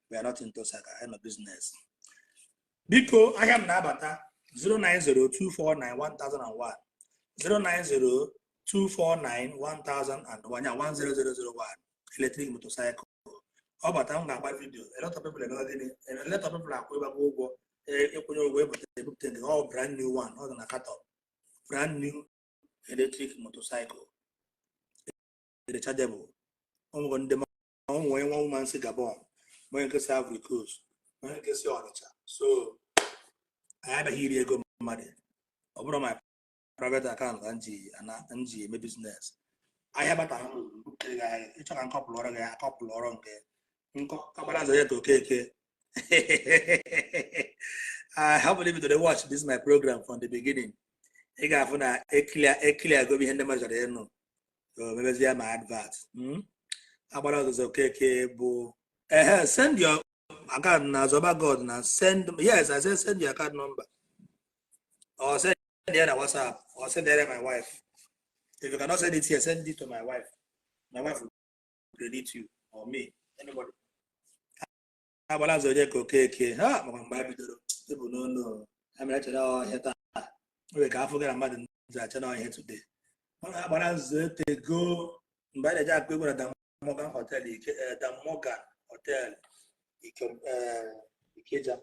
Speaker 1: we are not into saga, anyị nọ business. Biko, ahịa m na-abata 09024911001, 09024911001 ya 10001 electric motorcycle. Ọ bata, m ga-agba video. A lot of people emega gịnị? A lot of people akwụ ịgbago ụgwọ, ịkwụnye ụgwọ ebute ebupụta nke ọ brand new one. Ọ dị na carton, brand new electric motorcycle, rechargeable. Ọ ndị onwe nwa woman si Gabon, onye nke si Ivory Coast, onye nke si Ọnịcha. So anyị abịaghị iri ego mmadụ. Ọ bụrụ my private account ka m ji eme business. Ahịa batara m butere gị ahịa. Ịchọ ka nkọpụlụ ọrụ gị, akọpụlụ ọrụ nke nkọkpara nzọ ya ka Okeke. I hope you to watch this my program from the beginning. Ị ga-afụ na eklia gobe ihe ndị mmadụ chọrọ ịnụ, mebezie ma advert. Agbara ọzọzọ Okeke bụ ehe, send your account na Zoba God na send. Yes, I said send your account number or send it na WhatsApp or send it to my wife. If you cannot send it here, send it to my wife. My wife will credit you or me, anybody. Agbara nzọ onye ka Okeke ha maka mgbe a bidoro ịbụ n'ọnụ ha mere chere ọhịa taa nwere ka afọ gara mmadụ nze acha na ọhịa today. Mana agbara nzọ etego mgbe a na-eji akụ egwu na Dan Morgan Hotel, Dan Morgan Hotel Ikeja,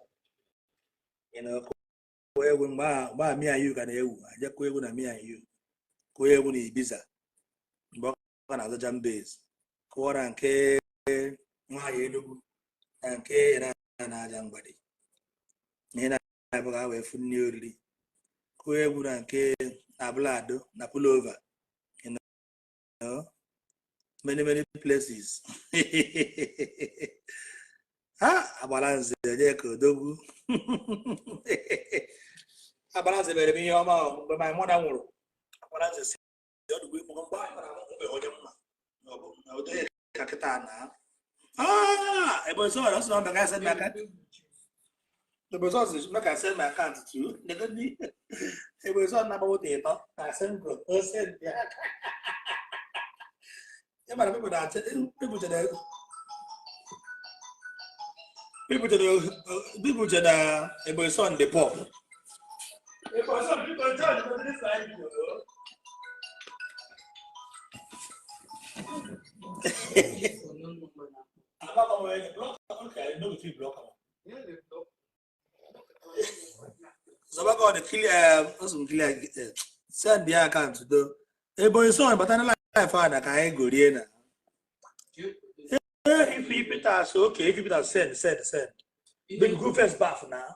Speaker 1: kụọ egwu mgbe a Me and You ka na-ewu, aje kụọ egwu na Me and You, kụọ egwu na Ibiza mgbe ọ ka na-azụ Jambase, kụọ na nke nwaanyị Enugu na nke na aja mgbadi ihe na-abụ ka wee fụ nri oriri, kụọ egwu na nke na Abụlado na Pullover, many many places. Ha agbara nze onye ka odogwu. Agbara nze mere m ihe ọma o. Mgbe my mother nwụrụ, agbara nze si ọdụgbu ikpọ mgbe ahụ na mgbe onye mma na ọ bụ na ụdị ka kịta na ah ebe ọzọ ọ sị na ọ mega send my account, ebe ọzọ sị make I send my account to ebe ọzọ na-agba moto ịtọ na send go send ya. Ị mara people na people chere people chere na ebe ọzọ ndị pop ebe ọzọ people chere na this side. Zọba God clear ọsọ clear send the account do Ebonyi son bata na life a na ka anyị gorie na Ife Peters. Okay, Ife Peters, send send send. Baby, go first bath na,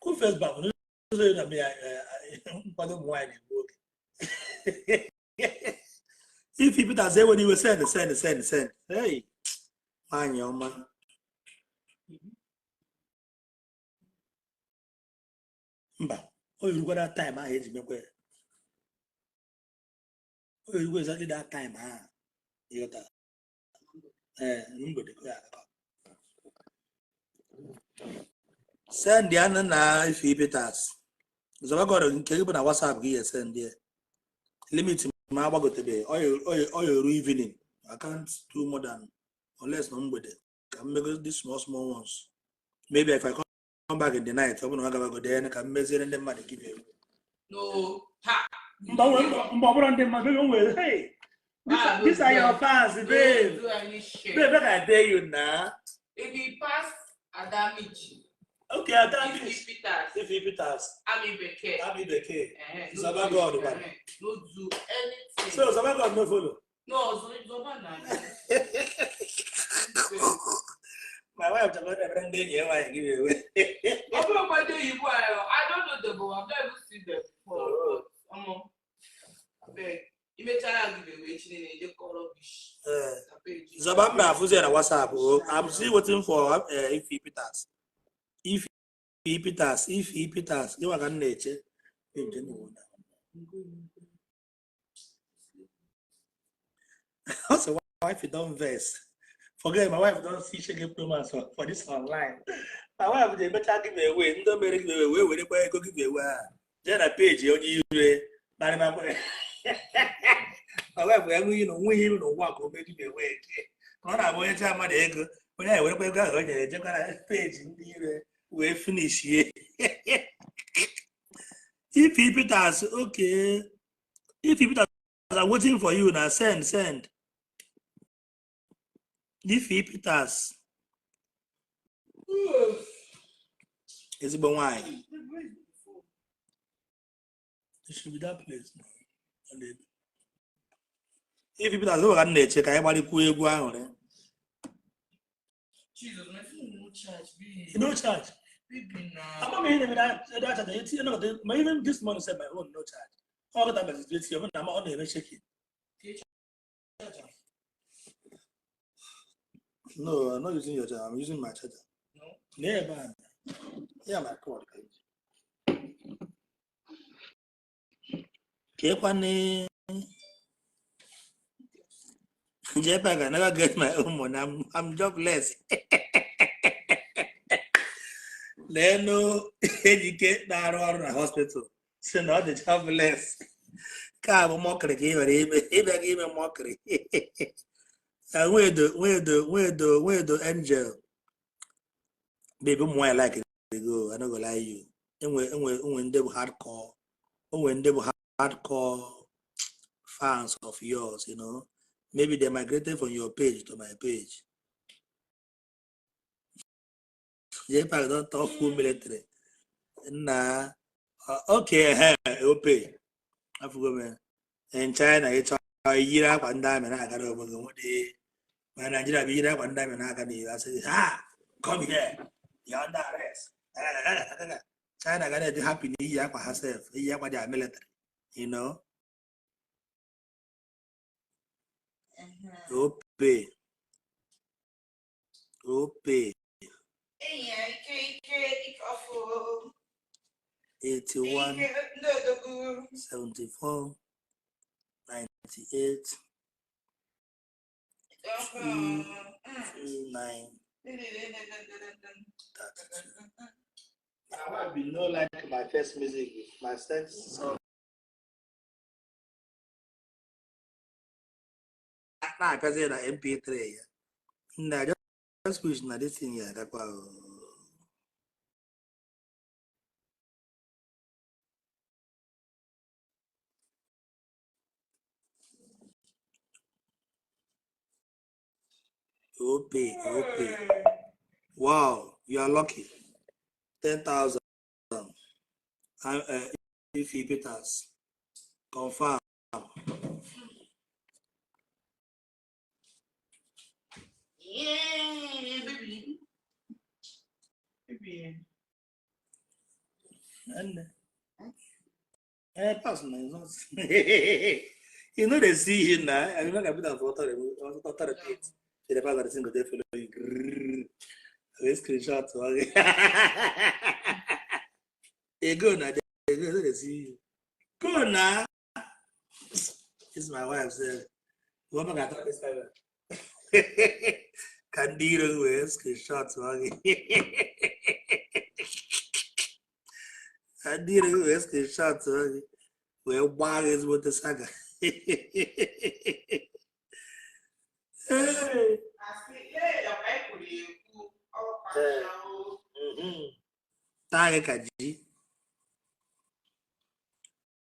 Speaker 1: go first bath n'ụzọ na me nkwado ụmụ nwaanyị na-egbu oge. Ife Peters, enwere iwe, send send send send. Hey, nwaanyị ọma. Mba, o yerukwa that time ahụ eji mekwa ya, o yerukwa exactly that time ahụ, ịghọta? Ee, mgbede ka ya akọ. Send ya na Ife Peters. Zọba God nke gị bụ na WhatsApp gị ya send ya. Limit ma agbagotebe ọ ya eru evening. I can't do more than unless na mgbede ka m mego the small small ones. Maybe if I come back in the night, ọ bụ na ọ gabago then ka m meziere ndị mmadụ give away.
Speaker 3: No. Ha.
Speaker 1: Mba, mba, ọ bụrụ ndị mmadụ o nwere, hey, these are your fans, babe.
Speaker 3: Don't do any shit.
Speaker 1: Babe, make I tell you na.
Speaker 3: If you pass Adamichi,
Speaker 1: Okay, Adamichi.
Speaker 3: Ife Peters,
Speaker 1: Ife Peters,
Speaker 3: Ami Beke,
Speaker 1: Ami Beke,
Speaker 3: no
Speaker 1: Zaba
Speaker 3: do
Speaker 1: God,
Speaker 3: it,
Speaker 1: man.
Speaker 3: No do anything.
Speaker 1: So Zaba God no follow.
Speaker 3: No, Zoba na.
Speaker 1: My wife chọrọ ebere ndị enyi ya nwaanyị give away.
Speaker 3: Ọ bụrụ mmadụ oyibo ahụ, I don't know them, but I've never even seen them before. But, omo, abeg, imechara give away Chinene eje kọ rubbish. Na page.
Speaker 1: Zaba mma afụzi ya na WhatsApp o. I'm still waiting for Ife Peters. Ife Peters, Ife Peters, gịnwa ka m na-eche. Babe, jee n'ụwa na. Ọ sị wife don vex. Forget my wife don see shege promise for this online. My wife dey emecha give away, ndị mere give away wee werekwa ego give away a jee na peji onye ire narị ma my wife enweghị na onweghị iru n'ụwa ka o mee give away ka ọ na-abụ onye cha mmadụ ego onye ahụ ewerekwa ego ahụ o nyere ejekwa na peji ndị ire wee finishie. Ife Peters, okay. Ife Peters, I'm waiting for you na send send. Ife Peters, ezigbo nwanyị. It should be that place. Ife Peters, oge ka m na-eche ka anyị gbalịkwuo egwu ahụ re.
Speaker 3: Jesus, my phone no charge, babe.
Speaker 1: No charge.
Speaker 3: Baby, na.
Speaker 1: Ama m ihe na-eme that charge. Eti no, ma even this morning said my own no charge. Ọ gọta message eti ọ bụ na ọ na-eme shaking. No, I'm not using your charger. I'm using my charger.
Speaker 3: No.
Speaker 1: Yeah, man. Yeah, my cord. Kekwane. Jepa, I never get my own money. I'm jobless. Leno Ejike na-arụ ọrụ na hospital si na ọ dị jobless. Ka bụ mọkịrị ka ị nwere ime ịbịa gị ime mọkịrị. Nwedo nwedo nwedo nwedo angel. Baby, ụmụ nwaanyị like go, I no go lie you. Enwe enwe enwe ndị bụ hardcore. Enwe ndị bụ hardcore fans of yours. Maybe they migrated from your page to my page. JPAC don talk full military. Nah. Okay, hey, ope. Afụgo m ya. In China, ịchọ yiri akwa ndị amị na-aga n'obodo nwede. Ma Nigeria bụ yiri akwa ndị amị na-aga n'ihu. Asị, ha, come here. You're under arrest. China ga na-eji happy na iyi akwa ha sef, iyi akwa their military. Ope. Ope.
Speaker 3: Enyi ya ike ike ike ọfụ.
Speaker 1: 81
Speaker 3: Ike ndị odogwu.
Speaker 1: 74 98
Speaker 3: Ike ọfụ.
Speaker 1: 29 32. My wife be no like my first music, my first song. Na-apịazi na MP3 ya. Nna, I just wish na this thing ya agakwa oo. Ope, ope. Wow, you are lucky. 10,000. Ify Peters. Confirm.
Speaker 3: Yeah, baby. Baby.
Speaker 1: And pass na it's not. You know they see him now. I remember I put that photo auto repeat. The pass that thing go dey follow you. I screenshot. They go now. They go. They see you. Go now. This is my wife said. Woman got this time. Ka ndị iro gị wee screenshot gị. Ka ndị iro gị wee screenshot gị wee gbaa gị ezigbote saga. Hey.
Speaker 3: Asị, ee, ọkwa anyị kwuru ya ekwu. Ọkwa ya o.
Speaker 1: Taa gị ka ji.